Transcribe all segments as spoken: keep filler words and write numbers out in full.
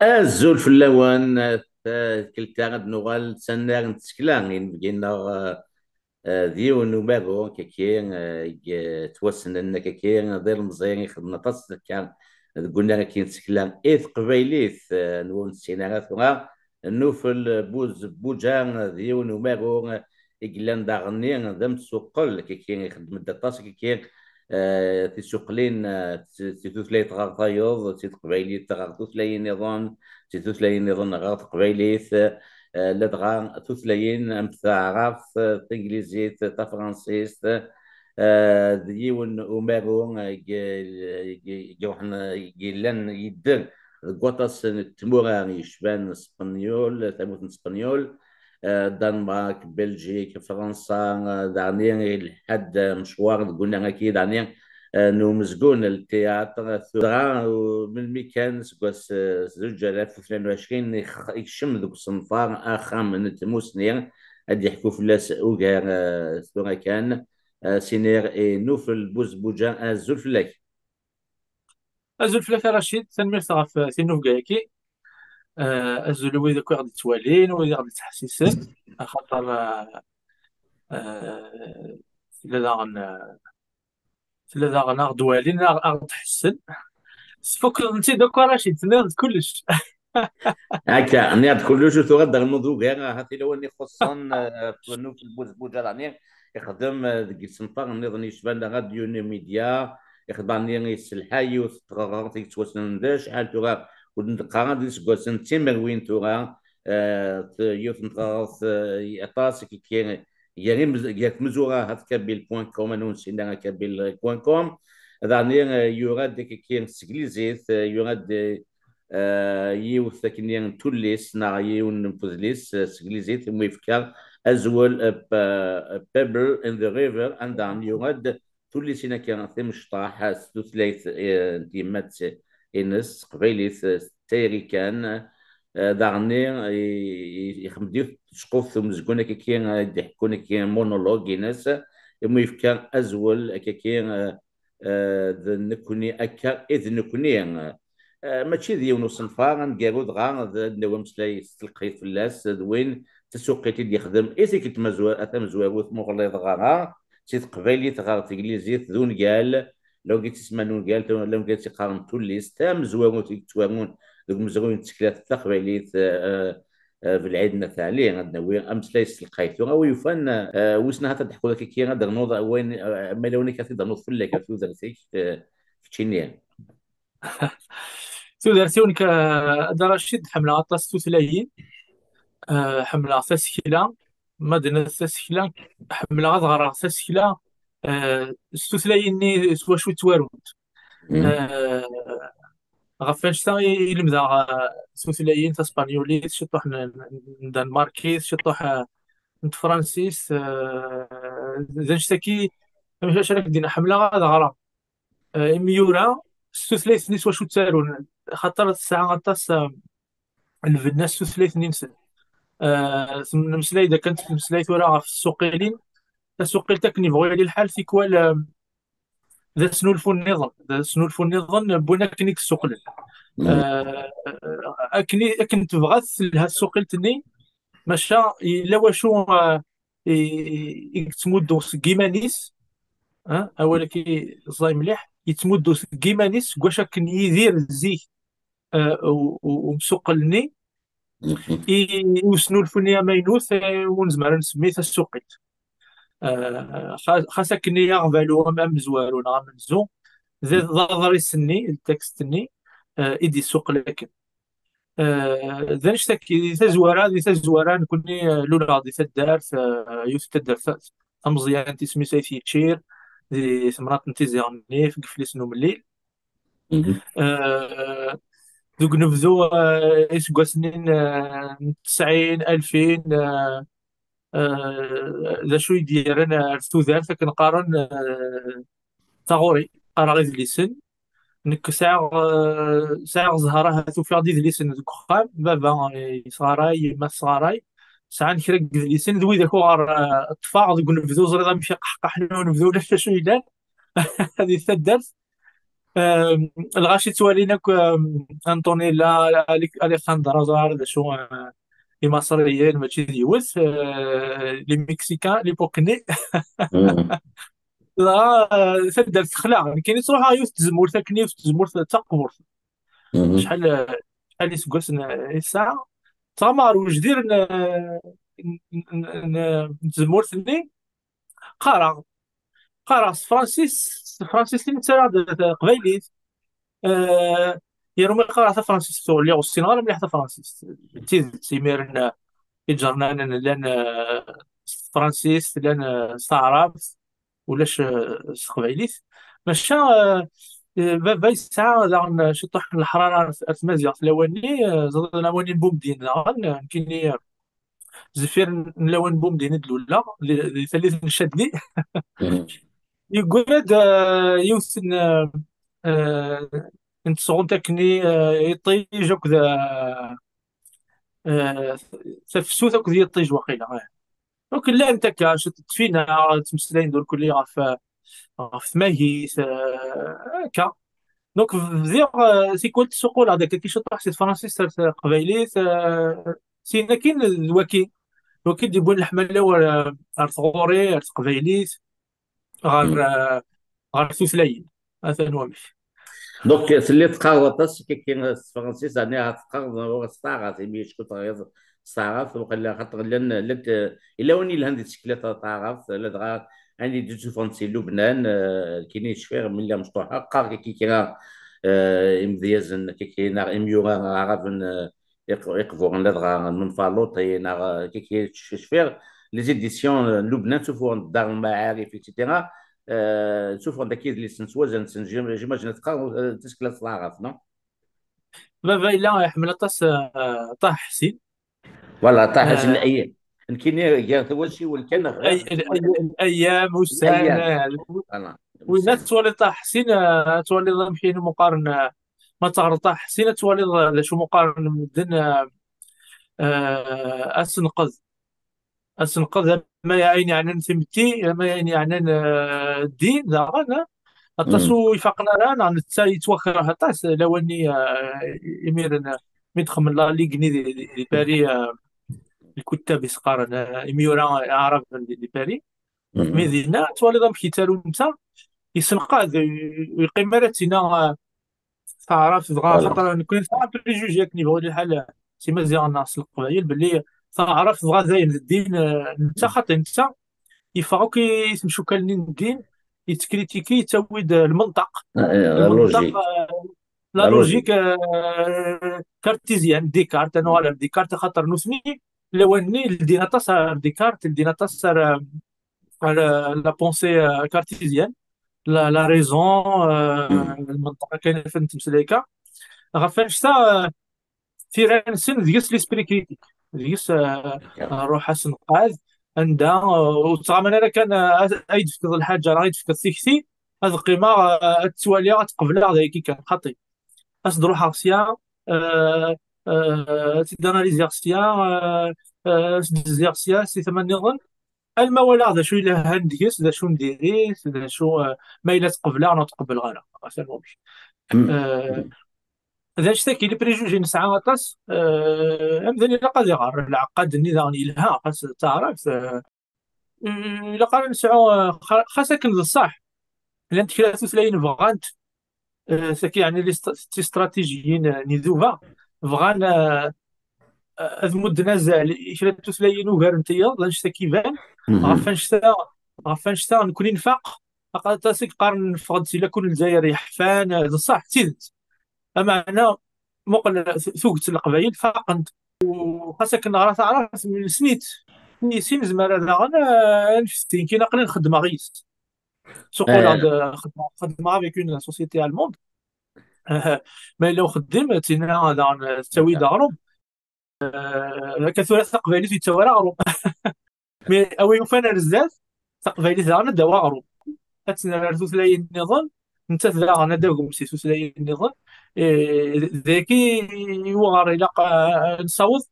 Azul fell-awen. Tikkelt-a ad nuɣal s annar n tsekla inebgi-nneɣ, eh, eh, d yiwen n umaru akaki, eh, i yettwassnen akaki d ilemẓi, ixedmen aṭas akka deg unnar akkin n tsekla i teqbaylit, eh, n ur nessin ara tura. Nufel Buzebbuǧa d yiwen n umaru, eh, i yellan d aɣenni, d amsuqqel, akaki ixeddem-d aṭas akaki, eh, tisuqlin, eh, si, si tutlayt ɣer tayeḍ, si teqbaylit ɣer tutlayin niḍen, si tutlayin niḍen ɣer teqbaylit, eh, ladɣa tutlayin am taɛrabt, eh, tanglizit, tafransist, eh, d yiwen umaru, eh, i, i, i, i yellan yedder deg waṭas n tmura yecban Spenyul, tamurt n Spenyul, eh, Danmark, Belgique, Fransa, eh, daɣni ilḥa-d mecwar deg unnar-agi, daɣni, eh, n umezgun n ltiyaṭr, eh, tura, eh, melmi kan seg wass, eh, zuǧ alaf u tlatin u ɛecrin, ix-, ikcem deg usenfar Axxam n tmusni, ad d-yeḥku fell-as ugar, eh, tura kan, eh, Sinir i Nufel Buzebbuǧa, azul fell-ak. Azul fell-ak a Racid, tanemmirt ɣef, eh, tinubga-agi. Eh, azul i wid akk i ɣ-d-ttwalin, wid i ɣ-d-ttḥessisen, axaṭer, eh, eh, tella daɣen, eh, tella daɣen a ɣ-d-walin, a ɣ-, a ɣ-d-ḥessen. Tesfukleḍ-tt-id akk a Racid, tenniḍ-d kullec. Akka, nniɣ-d kullec, u tura ad d-rnuḍ ugar, ahat yella wayen ixuṣṣen, eh, ɣef Nufel Buzebbuǧa daɣni ixdem, eh, deg yisenfaren nniḍen yecban la radio, Numidya, ixdem daɣni yesselḥa yiwet n tɣerɣert i yettwassnen d acḥal tura, ur d-neqqar ara d iseggasen, d timerwin tura, eh, t-, yiwet n tɣerɣert, eh, aṭas, akaki, gar imez-, gar tmezwura, ahat kabyle point com, anwa ur nessin ara kabyle point com, daɣni, eh, yura-d akaki s teglizit, eh, yura-d, eh, eh, yiwet akkenni n tullist neɣ yiwen n wedlis, eh, s teglizit, imi yefka azwel, eh, p-, eh, Pebble in the River, anda yura-d tullisin akka timecṭaḥ, eh, s tutlayt, eh, n tyemmat-ines, s teqbaylit, eh, s tayri kan, eh, daɣenni, i, i, ixdem-d yiwet n tceqquft umezgun akkaki, eh, i d-iḥekkun akkaki monologue-ines, imi yefka azwel akkaki, eh, eh, d nekkni, akka i d nekkni. Eh, mačči d yiwen usenfar, aneggaru dɣa d, ad nawi ameslay s telqayt fell-as, d win tasuqilt i d-yexdem i tikkelt mazwa-, a tamezwarut, ma ur ɣliḍeɣ ara, si teqbaylit ɣer teglizit, d ungal, la wagi tt-isemman ungal, la wagi tt-iqqaren tullist, tamezwarut i yettwarun deg umezruy n tsekla taqbaylit, eh, eh, Belɛid n At Ɛli, ad nawi ameslay s telqayt. Tura, wi yufan, eh, wissen ahat ad d-teḥkuḍ akkaki, ad d-ternuḍ wayen, eh, ma yella wayen akka ad t-id-ternuḍ fell-ak, ɣef tudert-ik, eh, keččini. Tudert-iw nekk, eh, a Dda Racid, ḥemmleɣ aṭas tutlayin. Eh, ḥemmleɣ tasekla. Ma d-nenna tasekla, ḥemmleɣ ad ɣreɣ tasekla, eh, s tutlayin-nni s wacu ttwarunt. Mhm. Eh, ɣef wanect-a i, i lemdeɣ, eh, tutlayin, taspanyolit, ciṭuḥ n, n, n Danmarkit, ciṭuḥ, eh, n tefransist, eh, d anect-agi, amek ara k-d-iniɣ, ḥemmleɣ ad ɣreɣ, eh, imyura s tutlayt-nni s wacu ttarun, xaṭer tesɛa aṭas, eh, lbenna s tutlayt-nni-nsen. Eh, nemmeslay-d akken, nemmeslay tura ɣef tsuqilin, tasuqilt akken yebɣu yili lḥal, tikwal, eh, d asnulfu nniḍen, d asnulfu nniḍen n win akken i yessuqlen. Mm. Eh, akken i, akken tebɣa telha tsuqilt-nni, maca yella wacu, eh, i, i yettmuddu seg yiman-is, eh, awal-agi ẓẓay mliḥ, yettmuddu seg yiman-is, seg wacu akken yidir zik, eh, u-, u-, umsuqqel-nni, i, i usnulfu-nni amaynut, eh, ur nezmer ad nsemmi tasuqilt. Eh, xa-, xas akken i aɣbalu am-, amezwaru neɣ amenzu, d, d aḍris-nni, ltekst-nni, eh, i d-issuqel akken. Eh, d anect-agi, di tazwara, di tazwara, nekkni, eh, luleɣ di taddart, eh, yiwet n taddart ta-, tameẓyant, isem-is Ayt Yiččir, di temnaḍt n Tizi Ɣennif, deg Iflisen n Umellil. Mhm. Eh, deg unebdu, eh, iseggasen-nni n, eh, n tesɛin, alfin, eh, eh, d acu i d-yerran ar tudert, akken qqaren, eh, taɣuri, qqareɣ idlisen. Nekk sɛiɣ, eh, sɛiɣ zzher ahat ufiɣ-d idlisen deg uxxam, baba, eh, yesɣaray, yemma tesɣaray, sɛan kra n yidlisen, d widak uɣer, eh, ṭṭfeɣ deg unebdu, ẓriɣ amek iqeḥqaḥen unebdu, ulac d acu yellan di taddart. Euh, lɣaci ttwalin akk, euh, Antonella, Alec- Alejandra, ẓer d acu, euh, Imaṣriyen, mačči d yiwet, euh, les Mexicains, l'époque-nni. Dɣa, euh, taddart texla. Nekkini ttruḥeɣ yiwet n tzemmurt akken, yiwet n tzemmurt d taqburt. Acḥal, euh, acḥal iseggasen, euh, i tesɛa? Ttɣamaɣ ɣer wejdir n, n, n, n, n tzemmurt-nni, qqareɣ, qqareɣ s tefransist, s tefransist i nettarra d taqbaylit. Eh, yernu mi qqareɣ tafransist, ur lliɣ ur ssineɣ ara mliḥ tafransist. D tidet, imiren, eh, iǧernanen llan, eh, s tefransist, llan, eh, s taɛrabt, ulac, eh, s teqbaylit. Maca, eh, eh, baba yesɛa daɣen ciṭuḥ n leḥrara ar, ar tmaziɣt lawan-nni, eh, ẓriɣ lawan-nni n Bumdin daɣen, eh, nekkini, eh, zeffir n lawan n Bumdin i d-luleɣ, di, di tallit n Cadli. Yeggura-d, eh, yiwet n, eh, eh, n tesɣunt akken i, eh, iṭij akked, eh, eh, tafsut akked yiṭij waqila, eh. Donc llant akka ciṭ tfinaɣ, ttmeslayen d urkelli ɣef, eh, ɣef tmagit, eh, akka. Donc bdiɣ, eh, tikkelt ssuquleɣ-d akka ciṭuḥ si tefransist ar teqbaylit, eh, sin akin d waki. D waki d-yewwin leḥmala-w ar, ar tɣuri, ar teqbaylit, ɣer, eh, ɣer tutlayin. Atan wamek. Donc telliḍ teqqareḍ aṭas kiki s tefransist, ɛni ahat teqqareḍ s taɛrabt, imi acku teɣriḍ s taɛrabt, waqila xaṭer llan, llant, eh, yella win yelhan di tsekla ta-, taɛrabt, ladɣa ayen i d-ittufɣen si Lubnan, eh, kini cfiɣ mi lliɣ mecṭuḥeɣ, qqareɣ kiki kra, eh, imedyazen kiki neɣ imyura aɛraben, eh, iq-, iqburen ladɣa n Menfaluṭi neɣ, eh, kiki c-, cfiɣ, les éditions, eh, n Lubnan ttufɣen-d Dar Lmaɛarif, et cetera. Eh, ttufɣen-d akka idlisen s wazal-nsen, j'im-, j'imagine teqqareḍ, eh, tasekla s taɛrabt, non? Baba yella iḥemmel aṭas, eh, Ṭaher Ḥsin. Voilà, Ṭaher Ḥsin, eh, ay, nekkini gar tawacciwel kan, ay, ay, ayyam, ussan, ayyam. Eh, voilà, winna ussan. Tettwaliḍ Ṭaher Ḥsin, eh, tettwaliḍ amek i muqaren, eh, ma teɣreḍ Ṭaher Ḥsin, ad tettwaliḍ, eh, d acu muqaren medden, eh, eh, asenqed. Asenqed, ama ayen yeɛnan timetti, ama ayen yeɛnan, eh, ddin, daɣen, eh, aṭas ur ifaqen ara, neɣ netta yettwakreh aṭas, lawan-nni, eh, imiren, eh, mi d-xemmen la Ligue-nni di, di, di Paris, eh, lkuttab i s-qqaren, eh, imyura aɛraben di, di Paris. Mi dinna, twaliḍ amek yettaru netta, yessenqad, ur yeqqim ara d tina, eh, taɛrabt, dɣa xaṭer nekni nesɛa préjugé akken yebɣu lḥal, s Imaziɣen neɣ s Leqbayel, belli taɛrabt dɣa dayen d ddin, eh, netta xaṭi, netta yeffeɣ akk i temcukal-nni n ddin, yettkritiki, yettawi-d, eh, lmenṭeq. Ah, eh, la logique. Eh, la logique, eh, cartésienne, Descartes, ad nuɣal ar Descartes, axaṭer nutni, lawan-nni, ldin aṭas ar Descartes, ldin aṭas ar, eh, la, la pensée, euh, cartésienne, la, la raison, euh, lmenṭeq, akken ad nettmeslay akka. Ɣef annect-a, euh, tira-nsen deg-s l'esprit critique, deg-s, euh, ruḥ asenqad, anda, euh, ur ttɣaman ara kan, euh, ad, ad d-tefkeḍ lḥaǧa, neɣ ad d-tefkeḍ tikti, ad qqimeɣ, euh, ad ttwaliɣ, ad qebleɣ d ayagi kan, xaṭi. Ad s-d-ruḥeɣ sya, euh, euh, ad tt-id-analiziɣ sya, euh, euh, ad s-d-zziɣ sya, si tama nniḍen. Alma walaɣ d acu yelhan deg-s, d acu n diri-t, d acu, eh, ma yella tqebleɣ neɣ tqebleɣ ara. Atan wamek. Eh, d anect-agi, les préjugés nesɛa aṭas, eh, amdan ilaq ad iɣer, lɛeqqad-nni daɣen yelha, xas d taɛrabt, eh, ilaq ara nesɛu, eh, xa-, xas akken d ṣṣeḥ, llant kra tutlayin bɣant, eh, saki, yeɛni, les st-, tistratejiyin, eh, n iduba, bɣan, eh, eh, ad mudden azal i kra n tutlayin ugar n tiyaḍ, d anect-a k-iban, ɣef annect-a, ɣef annect-a, nekkni nfaq, aṭas i yeqqaren neffeɣ-d si lakul n Lezzayer yeḥfan, eh, d ṣṣeḥ, d tidet. Ameɛna, muqel, eh, tu-, tuget n Leqbayel faqent, u xas akken neɣra taɛrabt, nessen-itt. Sin nezmer daɣen, eh, ad nfettin, kien aql-i nxeddem ɣis. Suqul, eh, xedmeɣ, xedmeɣ avec une société allemande. Ma yella uxeddim, tina daɣen tettawi-d aɣrum. Eh, akka tura taqbaylit yettawi ara aɣrum. Mais a wi yufan ar zdat, taqbaylit daɣen ad d-tawi aɣrum. Ad tt-nerr ar tutlayin nniḍen, nettat daɣen ad d-tagem si tutlayin nniḍen. Eh, d, d ayagi iwɣer ilaq, eh, ad nessaweḍ.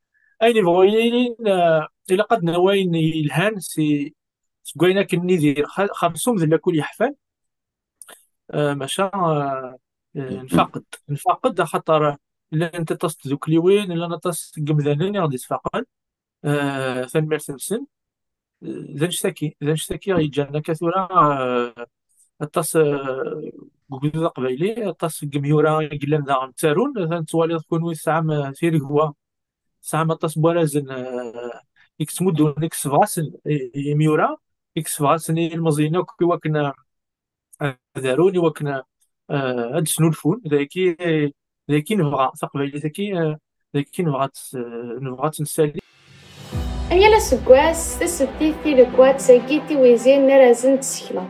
Ayen yebɣu yilin, eh, ilaq ad d-nawi ayen yelhan si, seg wayen akken nidir, xa-, xersum d lakul yeḥfan. Eh, maca, eh, Eh, nfaqed, nfaqed axaṭer llant aṭas n tdukliwin, llan aṭas n yimdanen i ɣ-d-itfaqen. Eh, tanemmirt-nsen. Eh, d anect-agi, d anect-agi i ɣ-yeǧǧan akka tura, eh, aṭas, eh, deg ugdud aqbayli, aṭas n yimyura i yellan daɣen ttarun. Atan tettwaliḍ kunwi tesɛam, eh, tiregwa, tesɛam aṭas n warrazen, eh, i yettmuddun, i yessebɣasen i, i yimyura, i yessebɣasen i yilmeẓyen akk i wakken, eh, ad arun, i wakken, eh, ad d-snulfun. D ayagi, d ayagi nebɣa, taqbaylit-agi, eh, d ayagi nebɣa ad tt-, eh, nebɣa ad tt-nessali. Am yal aseggas, tasebtit tilegwa d tagi tiwizin n arrazen n tsekla.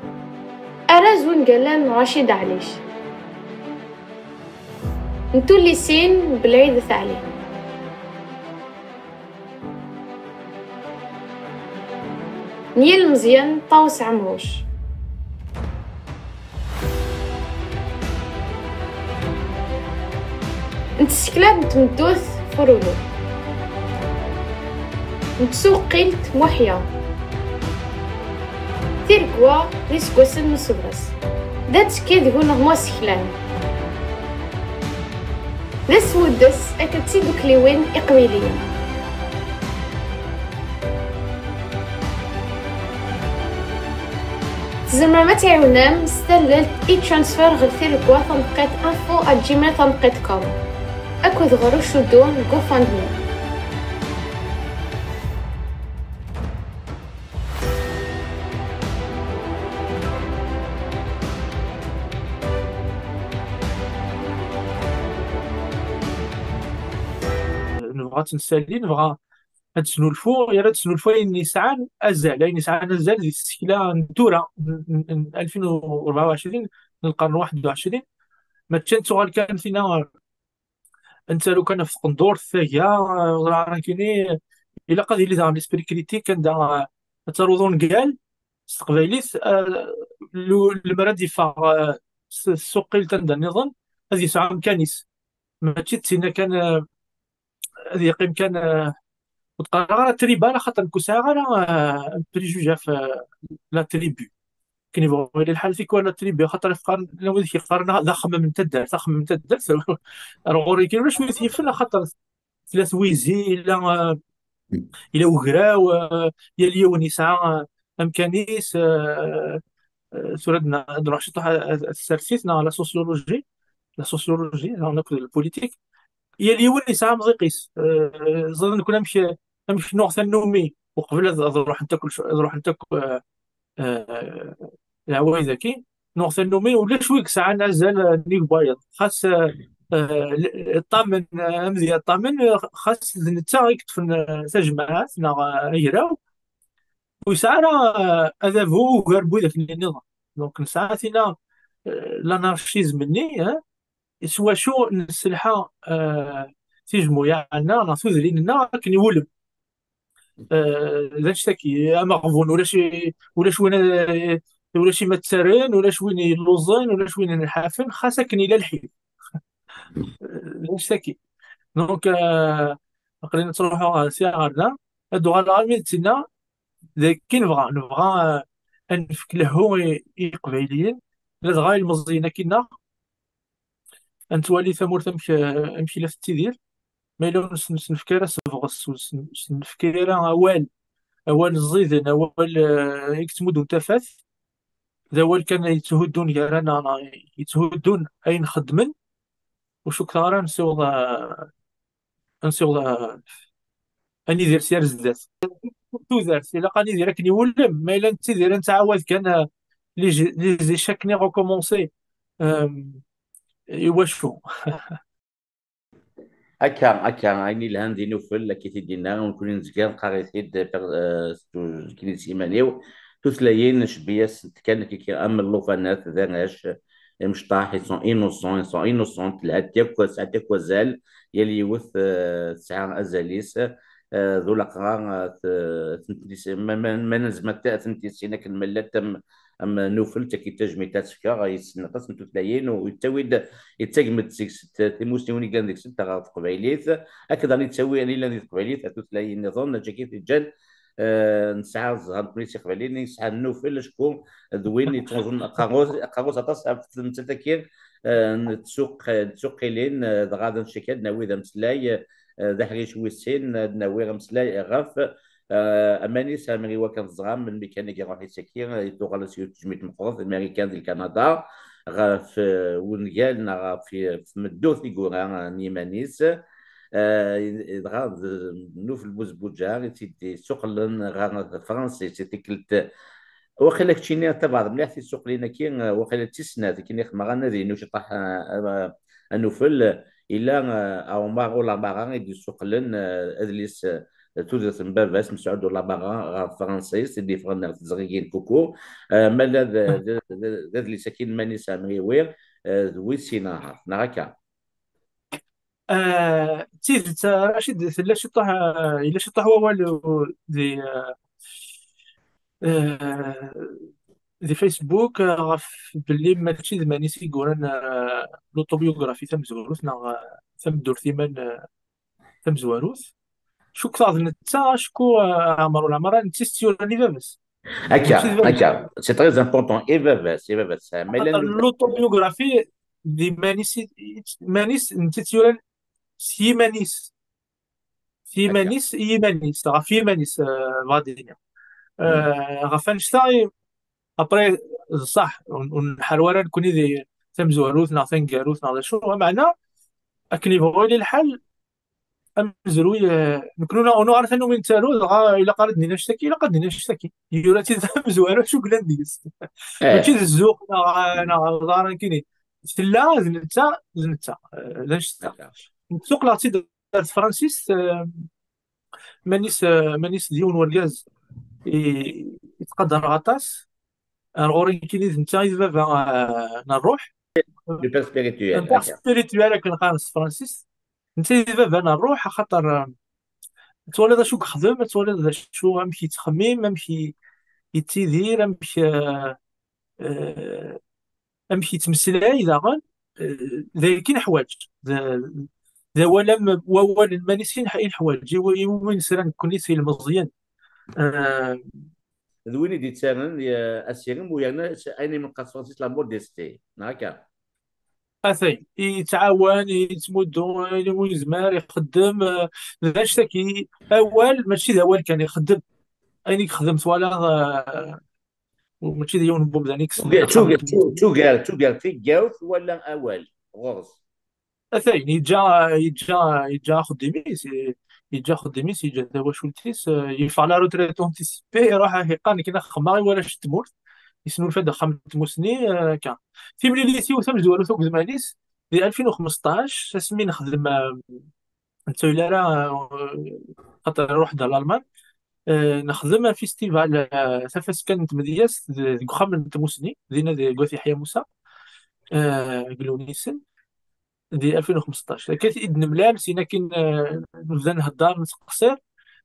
Arraz wungal-a n Racid Ɛlic. N tullisin n Belɛid At Ɛli. N yilmeẓyen Ṭawes Ɛemruc. N tsekla n tmeddurt Furulu. N tsuqqilt Muḥya. Tiregwa d iseggasen n usebres. D attekki deg uneɣmu aseklan. D asmuddes akked tidukliwin iqbayliyen. Tzemrem ad tɛiwnem s tallelt e-transfer ɣer tiregwa taneqqiṭ info at gmail taneqqiṭ com akked ɣer ucuddu n GoFundMe. Nebɣa ad tt-nessali, nebɣa ad tesnulfu, yerra ad tesnulfu ayen yesɛan azal, ayen yesɛan azal di tsekla n tura, n, n, n ألفين وأربعة وعشرين, n lqern واحد وعشرين. Mačči ad nettuɣal kan tina, ad nettaru kan ɣef tqendurt, taga, ur ẓriɣ ara nekkini, ilaq ad yili daɣen l'esprit critique, anda, eh, ad taruḍ ungal s teqbaylit, eh, lu-, lemmer ad d-yeffeɣ, eh, s, s tsuqqilt anda nniḍen, ad yesɛu amkan-is. Mačči d tinna kan, eh, ad yeqqim kan, eh, ur d-qqareɣ ara tribal, axaṭer nekk ur sɛiɣ ara, eh, un préjugé ɣef, eh, la tribu. Akken yebɣu yili lḥal, tikwal la tribu, axaṭer qqaren, llan wid yeqqaren d axemmem n taddart, axemmem n taddart. Ar ɣur-i kan ulac wid yifen, axaṭer tella twizi, yella, eh, yella ugraw, eh, yal yiwen yesɛa, eh, amkan-is, eh, eh, tura ad n-, ad nruḥ ciṭuḥ, eh, eh, tsertit neɣ la sociologie, la sociologie, neɣ akked la politique. Yal yiwen yesɛa amḍiq-is. Eh, ẓriɣ nekkni amek, amek nuɣ tannumi, uqbel ad, ad ruḥent akk, ad ruḥent akk, eh, eh, leɛwayed-agi, nuɣ tannumi, ulac wi yesɛan azal, eh, nnig wayeḍ. Xas, eh, eh, l-, ṭṭamen, eh, amedya ṭṭamen, eh, xas d netta i yeṭṭfen, eh, tajmaɛt neɣ, eh, agraw, ur yesɛi ara, eh, adabu ugar n widak nniḍen. Donc, nesɛa tina, eh, l'anarchisme-nni, eh, s wacu nesselḥa, eh, tijmuyaɛ-nneɣ neɣ tudrin-nneɣ akken iwulem. Eh, d anect-agi, ameɣbun, ulac i, ulac win, eh, ulac imattarren, ulac win yelluẓen, ulac win inḥafen, xas akken yella lḥif. Eh, d anect-agi. Donc, eh, aql-i nettruḥu ɣer sya ɣer da, ad uɣaleɣ armi d tinna, d akken nebɣa, nebɣa, eh, ad nefk lehhu i, i Iqbayliyen, ladɣa ilmeẓyen akkinna, ad nettwali tamurt amek, amek i la tettidir, ma yella ur s-, s-nefk ara asebɣes, ur s-, s-nefk ara awal, awal ẓiden, awal, eh, i yettmuddun tafat, d awal kan yetthuddun gar-aneɣ, neɣ yetthuddun ayen xeddmen, ur cukkeɣ ara nsiweḍ, eh, ad nsiweḍ, eh, ad nidir s yar zdat. Tudert, ilaq ad nidir akken iwulem, ma yella nettidir ad nettɛawad kan, eh, les, les échecs-nni recommencer. Euh, i wacu? Akka, akka, ayen ilhan di Nufel, akka i t-id-yenna, nekkni nezga neqqar-it-id, eh, s tu-, nekkni s iman-iw, tutlayin, ncebbi-asent kan, kiki, am llufanat, d arrac, imecṭaḥ, ils sont innocents, ils sont innocents, lhant yakk, sɛant yakk wazal, yal yiwet, eh, tesɛa azal-is, eh, d ulaqrar, eh, t-, tent-, ma, ma, ma nezmer ad tent-nissin akken ma llant am, am Nufel, d tagi tajmilt ad tefkeɣ, yessen aṭas n tutlayin, u yettawi-d, yettagem-d seg-s t-, timussniwin i yellan deg-sent ɣer teqbaylit, akked ayen yettawi, ayen yellan di teqbaylit ar tutlayin nniḍen, d tagi i t-ǧǧan, eh, nesɛa ẓẓher nekkni s iqbayliyen, nesɛa Nufel, acku d win yettruẓun aqerru-, aqerru-s aṭas ɣef tmettant-agi, eh, n tsuq-, n tsuqilin, eh, dɣa ad ncerk ad nawi d ameslay, eh, d aḥric wis sin, ad nawi ameslay ɣef, eh, aman-is amriwa kan teẓram, melmi kan i iruḥ isaki, eh, i tuɣal-as yiwet tejmilt meqqret, Marikan di Lkanada, ɣef, eh, wungal neɣ ɣef, ɣef tmeddurt i yura, eh, n yiman-is. Eh, dɣa d nuf n buzbuǧa i tt-id-issuqlen ɣer Fransa, i tikkelt, waqila keččini tabaɛḍ mliḥ tisuqlin-agi, eh, waqila d tis snat, akken i xedmeɣ anadi-inu ciṭaḥ, eh, eh, anufel, ila, eh, Ɛumar Ulamara i d-issuqlen, eh, adlis, eh, Tudert n baba-s, Mesɛud Ulamara, ɣer tefransist, i d-yeffɣen ɣer tezrigin Kuku, eh, ma d, d, d, d adlis-agi n Manis Ɛemriwi, eh, d wis sin ahat, neɣ akka? Ah, d tidet, ah, Racid, tella ciṭuḥ, ah, yella ciṭuḥ wawal, uh, di, ah, ah, di Facebook, ah, ɣef belli mačči d Manis i yuran, ah, l'autobiographie tamezwarut neɣ, ah, tameddurt iman, ah, tamezwarut. Cukkeɣ d netta, acku, ah, Ɛmer Ulamara, netta i s-tt-yuran i baba-s. Akka, mačči d baba-s. Akka. C'est très important. I baba-s, i baba-s. Ma yella Axaṭer l'autobiographie d iman-is, i- i- iman-is, netta i tt-yuran s yiman-is. S yiman-is, i yiman-is, ɣef yiman-is, eh, bɣa d-iniɣ. Eh, ɣef annect-a, i- après, d ṣṣeḥ, ur ur nḥareb ara nekkni di tamezwarut neɣ taneggarut neɣ d acu, meɛna akken yebɣu yili lḥal, amezruy, eh, nekkni ur nuɣ ara tanumi nettaru, dɣa ilaq ara d-nini annect-agi, ilaq ad d-nini annect-agi. Yura-tt-id amezwaru acu yellan deg-s. Mačči d zzux neɣ, neɣ d ara nekkini. Tella d netta, d netta, eh, d annect-a. Nettuqleɣ-tt-id ar tefransist, eh, Manis, eh, Manis d yiwen wergaz i, i ttqadareɣ aṭas. Ar ɣur-i nekkini d netta i d baba, eh, n ṛṛuḥ. Le père spirituel, un père spirituel, akken qqaren s tefransist. Netta i d baba n ṛṛuḥ, axaṭer, eh, ad twaliḍ acu yexdem, ad twaliḍ d acu, amek yettxemmim, amek i- yettidir, amek, eh, eh, amek yettmeslay daɣen, eh, d ayen kan neḥwaǧ. D, d awal am wawal n Manis i neḥ-, i neḥwaǧ, i wi- i wumi nesra nekkni s yilmeẓyen. Eh, d win i d-yettarran, eh, asirem u yerna s-, ayen i meqqar s tefransist la modestie, neɣ akka? Atay, yettɛawan, yettmuddu, ayen umi yezmer, ixeddem, eh, d annect-agi, awal, mačči d awal kan, ixeddem. Ayen i yexdem twalaḍ, eh, u mačči d yiwen n wemdan i yesɛan. Tugar, tugar, tugar, tugar tigawt wala awal ɣur-s. Atan, yeǧǧa, yeǧǧa, yeǧǧa axeddim-is, yeǧǧa axeddim-is, yeǧǧa tawacult-is, eh, yeffeɣ la retraite anticipée, iruḥ, ah, yeqqar nekk xedmeɣ i warrac n tmurt, yesnulfa-d axxam n tmussni, eh, akka. Timlilit-iw tamezwarut akked Manis, di alfin u xmesṭac, asmi nexdem, eh, ur nettawil ara, eh, xaṭer iruḥ-d ɣer Lalman. Eh, nexdem un festival, eh, tafaska n tmedyazt de-, deg uxxam n tmussni, dinna deg At Yeḥya Musa, eh, deg Lewnissen, di alfin u xmesṭac. Akka i d-nemlal, sin akin, eh, nebda nhedder, nettqeṣṣir.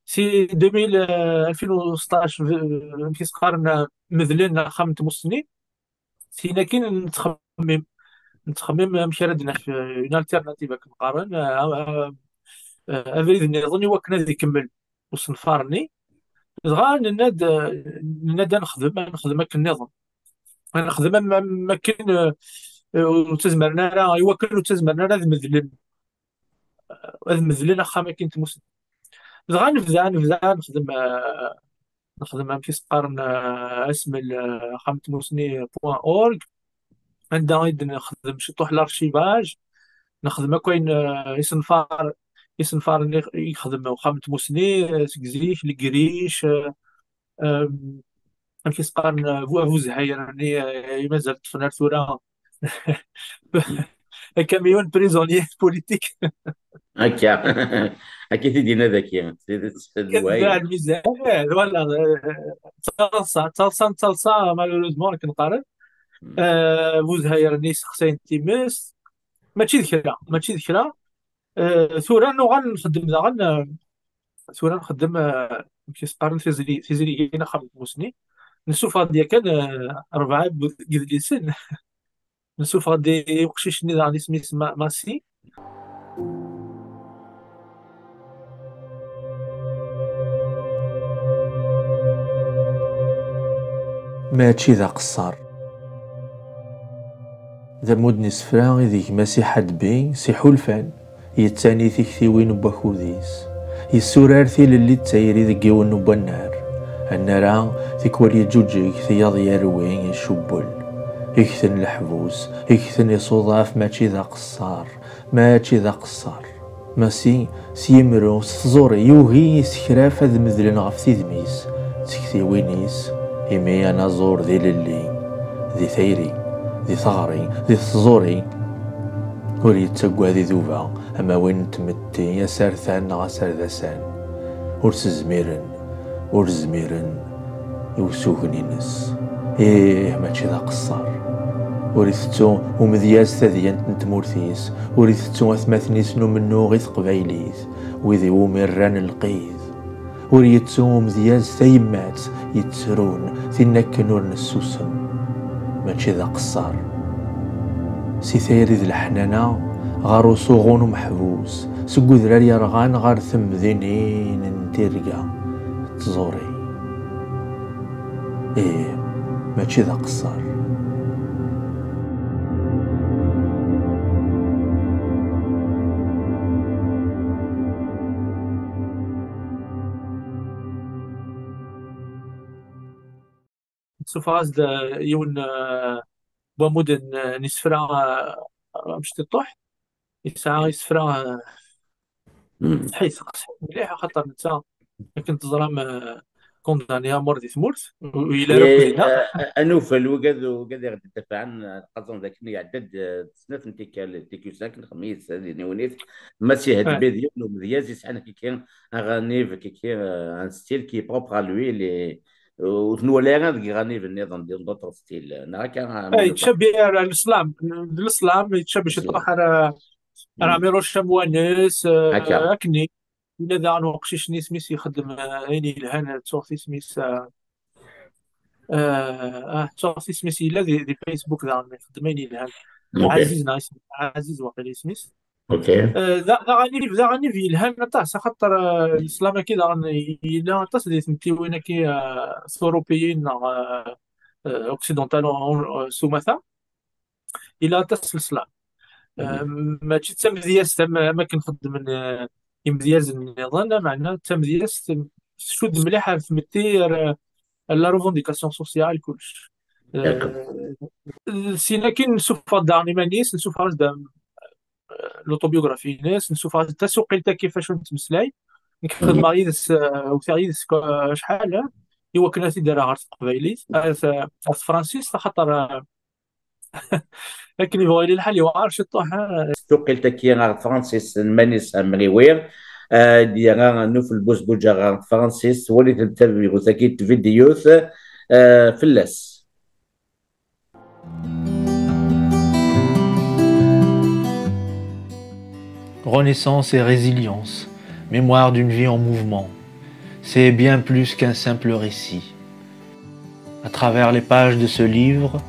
Si deux mille, eh, alfin u seṭṭac, eh, amek i s-qqaren, eh, medlen axxam n tmussni. Tin akin nettxemmim, nettxemmim amek ara d-naf, euh, une alternative akken qqaren, euh, euh, euh, abrid nniḍen i wakken ad ikemmel usenfar-nni. Dɣa nenna-d, euh, nenna-d ad nexdem, ad nexdem akken nniḍen. Ad nexdem am, am akken, euh, euh, ur ttazmaren ara, i wakken ur ttazmaren ara ad medlen, ad medlen axxam akken tmussni. Dɣa nebda, nebda nexdem, euh, nexdem amek i s-qqaren, euh, asmel, euh, axxam n tmussni point org, anda i d-nexdem ciṭuḥ l'archivage, nexdem akk ayen, euh, isenfar, isenfaren i i yexdem uxxam n tmussni, euh, seg zik, legric, euh, euh, amek i s-qqaren, euh, bu, bu zhayer-nni, euh, i mazal ṭṭfen ar tura. Akamyun prisonnier politique. Akka. Akka i t-id-yenna daki. Tidet, d lway. Lmizan, eh, voilà, eh, d taḍsa, d taḍsa, d taḍsa, malheureusement, akken qqaren. Hmm. Eh, bu zhayer-nni sexsayen times. Mačči d kra, mačči d kra. Eh, tura nuɣal nxeddem daɣen, eh, tura nxeddem, eh, amek i s-qqaren, tizri-, tizrigin axxam n tmussni. Nessufeɣ-d yakan, eh, rebɛa n yidlisen. Nessufeɣ-d i uqcic-nni daɣen isem-is Ma-, Massi. Mačči d aqeṣṣer. D ammud n isefra ideg Masiḥ Adbi s-iḥulfan, yettani tiktiwin n wakud-is. Yessurar tilelli d tayri deg yiwen n wannar. Annar-a, tikwal yeǧǧuǧeg, tiyaḍ yerwi, icewwel. Igten leḥbus, igten isuḍaf, mačči d aqeṣṣer, mačči d aqeṣṣer. Masi, s yimru, s tẓuri, yugi isekraf ad medlen ɣef tidmi-s, d tektiwin-is, imi anaẓur d ilelli, di tayri, di teɣri, di tẓuri. Ur yettaggad iduba, ama win n tmetti, asertan neɣ aserdasan. Ur s-zmiren, ur zmiren i usugen-ines. Ih, mačči d aqeṣṣer. Ur itettu umedyaz tadyant n tmurt-is, ur itettu atmaten-is n umennuɣ i teqbaylit, wid iwumi rran lqid. Ur yettu umedyaz tayemmat yettrun, tin akken ur nessusem. Mačči d aqeṣṣer. Si tayri d leḥnana ɣer usuɣu n umeḥbus, seg udrar yerɣan ɣer temdinin n tirga d tẓuri. Ih, mačči d aqeṣṣer. Tessuffeɣ-as-d, eh, yiwen, eh, n wammud n, n isefra, eh, amecṭuḥ. Yesɛa isefra, eh, Mm. qesḥit, qesḥit mliḥ, axaṭer netta, akken teẓram, eh, condamné à mort di tmurt, u yella ara Eh, akked-nneɣ. eh, anufel, wigad, wigad i ɣ-d-iddafɛen, eh, qazan d akken iɛedda-d, eh, snat n tikkal, tikwes akken xemmis, ad iniwnit, Masiḥ Eh, Adbi d yiwen umedyaz yesɛan kiki aɣanib, kiki, eh, un style qui est propre à lui, les, ur t-nwala ara deg iɣanib nniḍen, d d'autres styles. Neɣ akka, a eh, Munefa? yettcabi ar, ar leslam, d leslam, yettcabi Leslam. ciṭuḥ ar, ar Mm. Ɛmiruc Amwanes, eh, Akka. akken. Yella daɣen uqcic-nni isem-is ixeddem, eh, ayen yelhan, ttuɣ isem-is, eh, eh, ah, ttuɣ isem-is yella di, di Facebook daɣen, ixeddem ayen yelhan. Ok. Ɛaziz neɣ isem, Ɛaziz waqila isem-is. Ok. Eh, da, d aɣanib, d aɣanib yelhan aṭas, axaṭer, eh, leslam-agi daɣen yella aṭas di tmentiwin-agi, eh, turupiyin neɣ, eh, eh, occidentales, eh, s umata. Yella aṭas leslam. Eh, Mhm. mačči d tamedyazt am, am akken xeddmen, eh, imedyazen nniḍen, lameɛna d tamedyazt tcudd mliḥ ar tmetti, ar, ar la revendication sociale, kullec. D'accord. Eh, sin akin nessufeɣ-d daɣen iman-is, nessufeɣ-as-d, eh, l'autobiographie-ines, nessufeɣ-as-d tasuqilt-agi ɣef acu nettmeslay. Nekk Mhm. xedmeɣ yid-s, eh, wteɣ yid-s ko-, acḥal, eh, i wakken ad t-id-rreɣ ɣer teqbaylit, ar t-, ar tefransist, axaṭer, eh, akken yebɣu yili lḥal yewɛer ciṭuḥ, eh. Tasuqilt-agi ɣer tefransist n Manis Amriwi, eh, d-yerra Nuf Lbuzbuǧa ɣer tefransist, walit-d tabigut-agi n tvidyut, eh, fell-as. Renaissance et résilience, mémoire d'une vie en mouvement, c'est bien plus qu'un simple récit. À travers les pages de ce livre,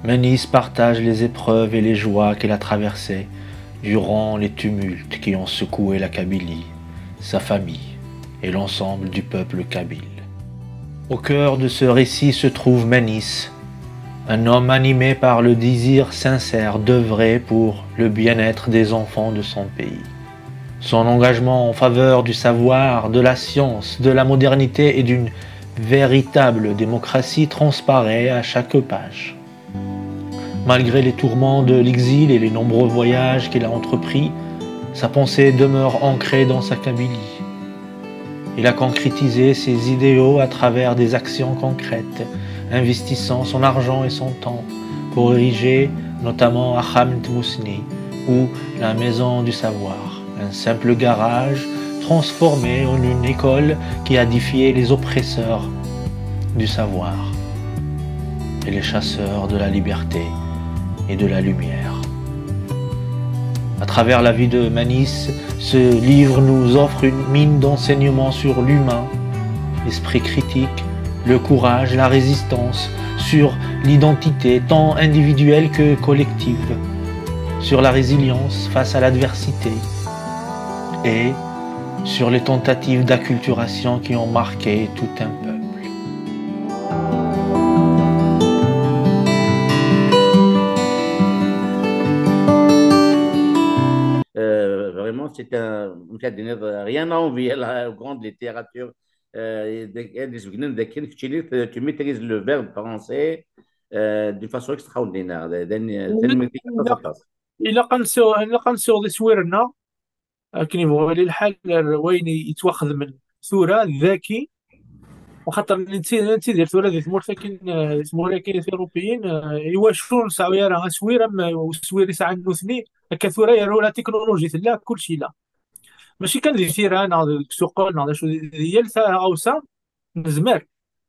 Manis partage les épreuves et les joies qu'il a traversées durant les tumultes qui ont secoué la Kabylie, sa famille et l'ensemble du peuple kabyle. Au cœur de ce récit se trouve Manis, un homme animé par le désir sincère d'œuvrer pour le bien-être des enfants de son pays. Son engagement en faveur du savoir, de la science, de la modernité et d'une véritable démocratie transparaît à chaque page. Malgré les tourments de l'exil et les nombreux voyages qu'il a entrepris, sa pensée demeure ancrée dans sa Kabylie. Il a concrétisé ses idéaux à travers des actions concrètes, investissant son argent et son temps pour ériger notamment Axxam n Tmusni ou la Maison du Savoir, un simple garage transformé en une école qui a défié les oppresseurs du savoir et les chasseurs de la liberté et de la lumière. À travers la vie de Manis, ce livre nous offre une mine d'enseignements sur l'humain, l'esprit critique, le courage, la résistance, sur l'identité tant individuelle que collective, sur la résilience face à l'adversité et sur les tentatives d'acculturation qui ont marqué tout un peuple. c'est un, amek ad d-tiniḍ, rien à envier à la grande littérature. Euh, ad d-isbegnen dakken keččini, tu maîtrises le verbe français euh, d'une façon extraordinaire. Tanemmirt-ik aṭas aṭas. Ilaq ad nsiɣ, ilaq ad nsiɣ di swir-nneɣ, akken yebɣu yili lḥal, ar wayen yettwaxedmen tura daki, axaṭer nettidir tura di tmurt akin, eh, di tmura akin tirupiyin, eh, iwacu ur nesɛu ara aswir am uswir i sɛan nutni? Akka tura yerra la technologie tella, kullec yella. Mačči kan di tira neɣ deg suqel neɣ d acu, di, di yal taɣawsa nezmer.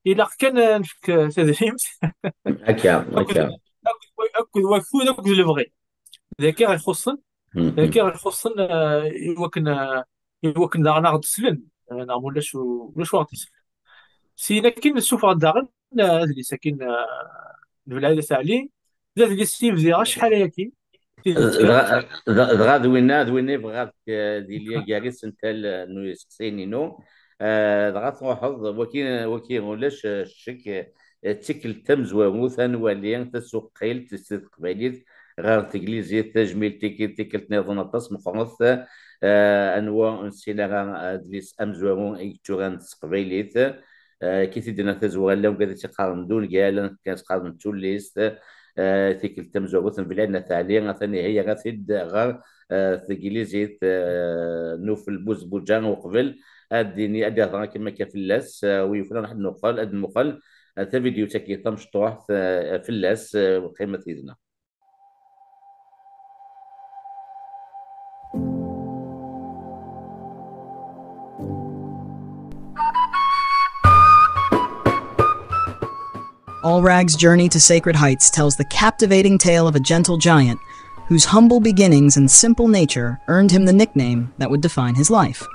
Ilaq kan ad nefk tadrimt. Akka, akka. Akked, akked wakud, akked lebɣi. D akka i ixuṣṣen, d akka i ixuṣṣen, eh, i wakken, eh, i wakken daɣen ad aɣ-d-slen, eh, neɣ ma ulac u-, ulac wa aɣ-d-islen. Syin akin nessufeɣ-d daɣen, eh, adlis akin, eh, n Belɛid At Ɛli, d adlis i bdiɣ acḥal ayagi. Dɣa, dɣa, dɣa d winna, d winna i bɣiɣ, eh, ad iliɣ gar isental, eh, n useqsiyen-inu. Eh, dɣa truḥeḍ, waki, waki ulac, eh, ccek, eh, d tikkelt tamezwarut, ad nwali tasuqqilt s teqbaylit ɣer teglizit, tajmilt-ik, tikkelt nniḍen aṭas meqqret, eh, anwa ur nessin ara adlis amezwaru i yetturan s teqbaylit. Eh, kif i d-tenna tazwara, llan wigad i tt-iqqaren d ungal, llan kan tt-qqaren d tullist. Eh, tikkelt tamezwarut n Belɛid n At Ɛli, atan ihi yerra-t-id ɣer, eh, teglizit, eh, n ufelbuz Buǧa uqbel ad d-ini, ad d-ihḍer akken akka fell-as, eh, wi yufran ad d-nuqel, ad d-nuqel, eh, tavidyut-agi tamecṭuḥt, eh, fell-as, eh, qqimet yid-neɣ. All Rag's journey to sacred heights tells the captivating tale of a gentle giant whose humble beginnings and simple nature earned him the nickname that would define his life.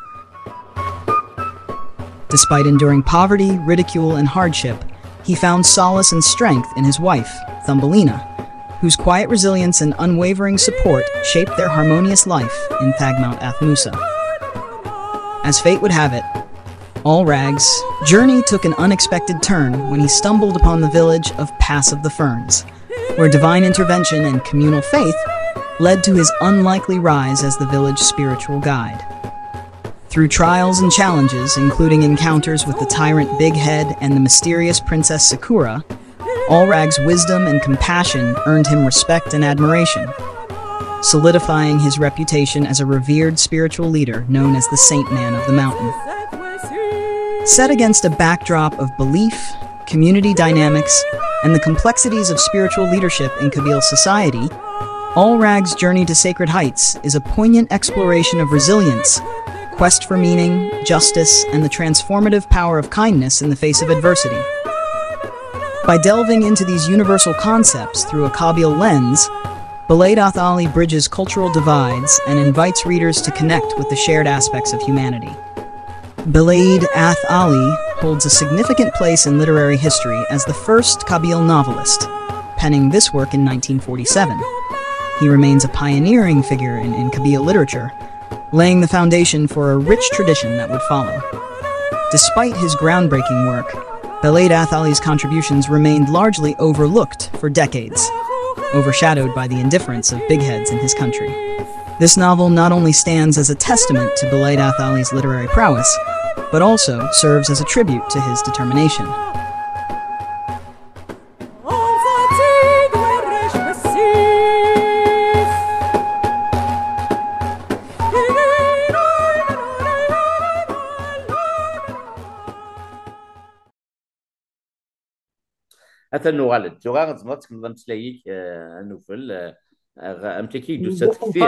Despite enduring poverty, ridicule, and hardship, he found solace and strength in his wife, Thumbelina, whose quiet resilience and unwavering support shaped their harmonious life in Thagmount Athmusa. As fate would have it, All Rag's journey took an unexpected turn when he stumbled upon the village of Pass of the Ferns, where divine intervention and communal faith led to his unlikely rise as the village's spiritual guide. Through trials and challenges, including encounters with the tyrant Big Head and the mysterious Princess Sakura, All Rag's wisdom and compassion earned him respect and admiration, solidifying his reputation as a revered spiritual leader known as the Saint Man of the Mountain. Set against a backdrop of belief, community dynamics, and the complexities of spiritual leadership in Kabyle society, All Rag's journey to sacred heights is a poignant exploration of resilience, quest for meaning, justice, and the transformative power of kindness in the face of adversity. By delving into these universal concepts through a Kabyle lens, Belaid Ath Ali bridges cultural divides and invites readers to connect with the shared aspects of humanity. Belaid Ath Ali holds a significant place in literary history as the first Kabyle novelist, penning this work in nineteen forty-seven. He remains a pioneering figure in, in Kabyle literature, laying the foundation for a rich tradition that would follow. Despite his groundbreaking work, Belaid Ath Ali's contributions remained largely overlooked for decades, overshadowed by the indifference of big heads in his country. This novel not only stands as a testament to Belaid Ath Ali's literary prowess, but also serves as a tribute to his determination. Atan nuɣal-d. Tura tzemreḍ ad tkemmleḍ ameslay-ik, eh, a Nufel, eh, ɣ-, amek akka i d-tusa tkti?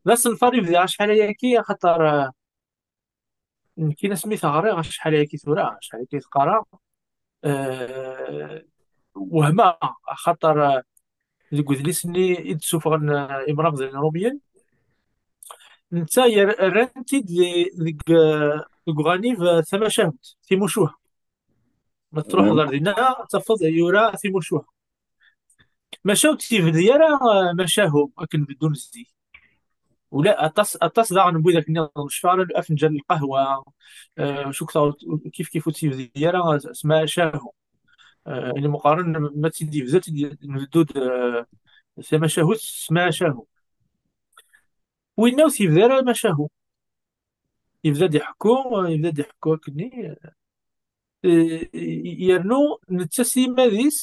D asenfar i bdiɣ acḥal ayagi, axaṭer, eh, nekkin asmi t-ɣriɣ acḥal ayagi tura, acḥal ayagi t-qqareɣ, eh, wehmeɣ, axaṭer, eh, deg udlis-nni i d-ssufɣen, eh, imrabḍen iṛumyen, netta yer-, rran-t-id di-, deg, eh, deg uɣanib, eh, tamacahut, timucuha. Ma truḥeḍ ar dinna, ad tafeḍ yura timucuha. Maca ur tt-yebdi ara, eh, macahu akken beddun zik. Ula aṭas, aṭas daɣen n widak nniḍen, cfiɣ ara afenǧal n lqahwa, eh, cukkeɣ ur-, kif kif ur tt-yebdi ara s macahu. Eh, ayen meqqaren ma tt-id-yebda, tt-id-, nbeddu-d, eh, tamacahut s macahu. Winna ur t-yebda ara macahu. Yebda-d iḥekku, yebda-d iḥekku akkenni. Eh, yernu netta s yiman-is,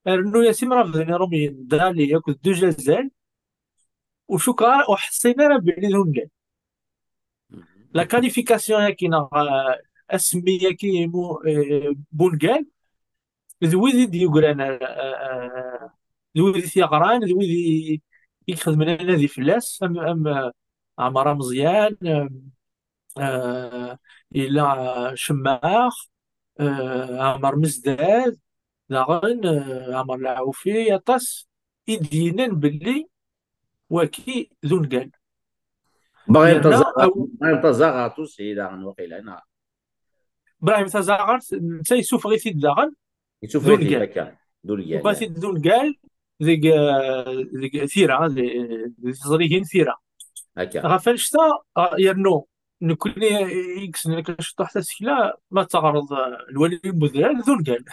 rnu-yas imrabḍen iṛumyen, Dali akked Dujazal, ur cukkeɣ ara, ur ḥṣin ara belli d ungal. La qualification-agi neɣ, eh, asemmi-agi imu-, eh, bungal, d wid i d-yegran, eh, eh, d wid i t-yeɣran, d wid i, i ixedmen anadi fell-as, am, am, eh, Ɛmer Ameẓyan, eh, eh, yella, eh, Cemmax, eh, Ɛmer Mezdad, daɣen, eh, Ɛmer Lɛawfi, aṭas i d-yennan belli waki d ungal. Ibrahim Yerna Tazaɣart, aw- Ibrahim Tazaɣart aussi, daɣen, waqila, neɣ? Ibrahim Tazaɣart, netta yessufeɣ-it-id daɣen, Yessufeɣ-it-id d ungal. Akka, d ungal. Yufa-t-id d ungal deg, eh, deg tira, deg, deg teẓrigin tira. Akka. Ɣef annect-a, ah, yernu, nekkni i yessnen akken ciṭuḥ tasekla, ma teɣreḍ, eh, Lwali n Udrar, d ungal.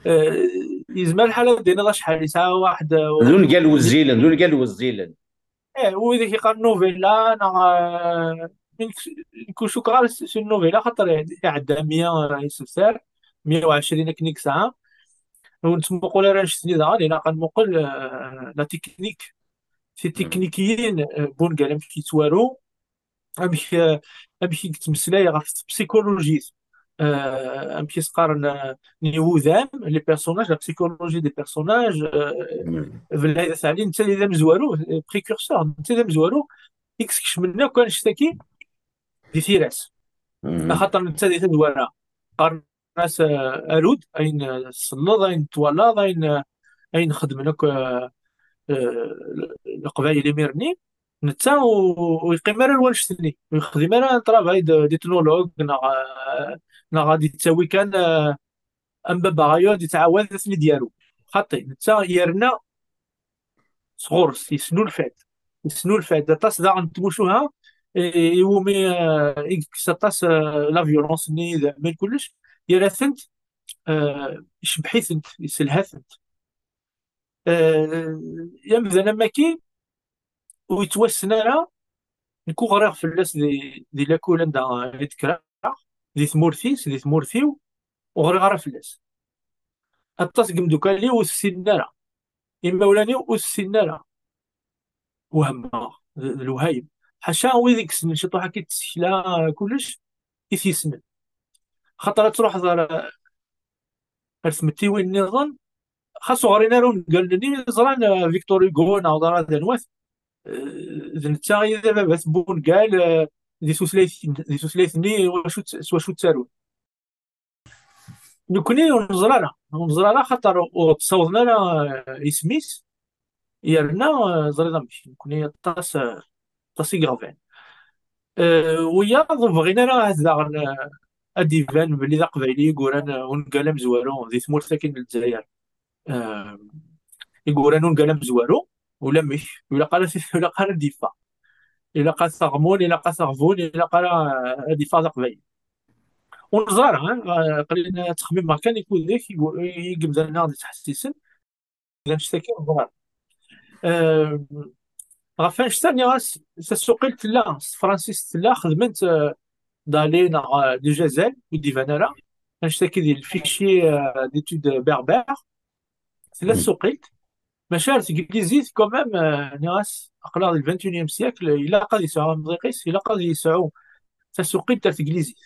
Eh, yezmer lḥal ad d-tiniḍ acḥal yesɛa waḥed, eh, d ungal wezzilen, d ungal wezzilen. Eh, wid i k-yeqqaren novella, neɣ, eh, nekk, nekk ur cukkeɣ ara s, s novella, xaṭer iɛedda meyya, eh, isebtar, meyya u ɛecrin akken i yesɛa. Ur nettmuqul ara annect-nni daɣen, ilaq ad nmuqel, eh, la technique. Si tiknikiyin, eh, bungal amek yettwaru, amek, eh, amek i yettmeslay ɣef tpsikulujit, eh, amek i s-qqaren, eh, n iwudam, les personnages, la psychologie des personnages, eh, Belɛid At Ɛli, netta d amezwaru, eh, précurseur, netta d amezwaru i yeskecmen akk annect-agi di tira-s. Axaṭer netta di tazwara, qqaren-as, eh, aru-d ayen, eh, tselleḍ, ayen twalaḍ, ayen, eh, ayen xedmen akk, eh, eh, Leqbayel imir-nni. Netta ur, ur yeqqim ara ar wannect-nni, ur yexdim ara un travail de, d'ethnologue, neɣ, eh, neɣ ad yettawi kan, eh, am baba ɣayu ad yettɛawad ad ten-id-yaru. Xaṭi, netta yerna sɣur-s, yesnulfa-d. Yesnulfa-d aṭas daɣen n tmucuha, i, iwumi, eh, i yekkes aṭas, eh, la violence-nni, d aɛmil kullec, yerra-tent, eh, icebbeḥ-itent, yesselha-tent. Eh, amdan am waki, ur yettwassen ara, nekk ur ɣriɣ fell-as di, di lakul anda i d-kkreɣ, di tmurt-is, di tmurt-iw, ur ɣriɣ ara fell-as. Aṭas n yimdukal-iw ur t-ssinen ara. Imawlan-iw ur t-ssinen ara. Wehmeɣ, d, d lewhayem. Ḥaca wid i yessnen ciṭuḥ akka i tsekla, kullec, i t-yessnen. Xaṭer ad truḥeḍ ar, ar tmettiwin nniḍen, xas ur ɣrin ara ungalen-nni, ẓran, eh, Victor Hugo neɣ ẓran d anwa-t, eh, d netta i d ababat n wungal, eh, di tutlayt, di tutlayt-nni, wacu tt-, s wacu ttarun. Nekkni ur neẓri ara, ur neẓri ara, xaṭer ur ssawḍen ara, eh, isem-is, yerna, eh, ẓriḍ amek, nekkni aṭas, eh, aṭas i yeɣban. Eh, wiyaḍ ur bɣin ara ahat daɣen, eh, ad d-iban belli d aqbayli i yuran, eh, ungal amezwaru di tmurt-agi n Lezzayer. Eh, i yuran ungal amezwaru, ulamek, ur ilaq ara, ur ilaq ara ad d-yeffeɣ. Ilaq ad t-aɣmun, ilaq ad t-aɣbun, ilaq ara, eh, ad yeffeɣ d aqbayli. Ur neẓri ara, eh, aql-i ttxemmimeɣ kan i widak i yu-, i yemdanen ad ttḥessisen, d annect-agi ur neẓri ara. Eh, ɣef annect-a, nniɣ-as, tasuqilt tella, s tefransist tella, xedmen-tt, eh, Dali neɣ, eh, Dujazal, ur d-iban ara. Annect-agi di le fichier, eh, d'études berbères. Tella tsuqilt. Maca ar teglizit, quand même, eh, nniɣ-as, aql-aɣ di le vingt et unième siècle, ilaq ad yesɛu amḍiq-is, ilaq ad yesɛu tasuqilt ar teglizit.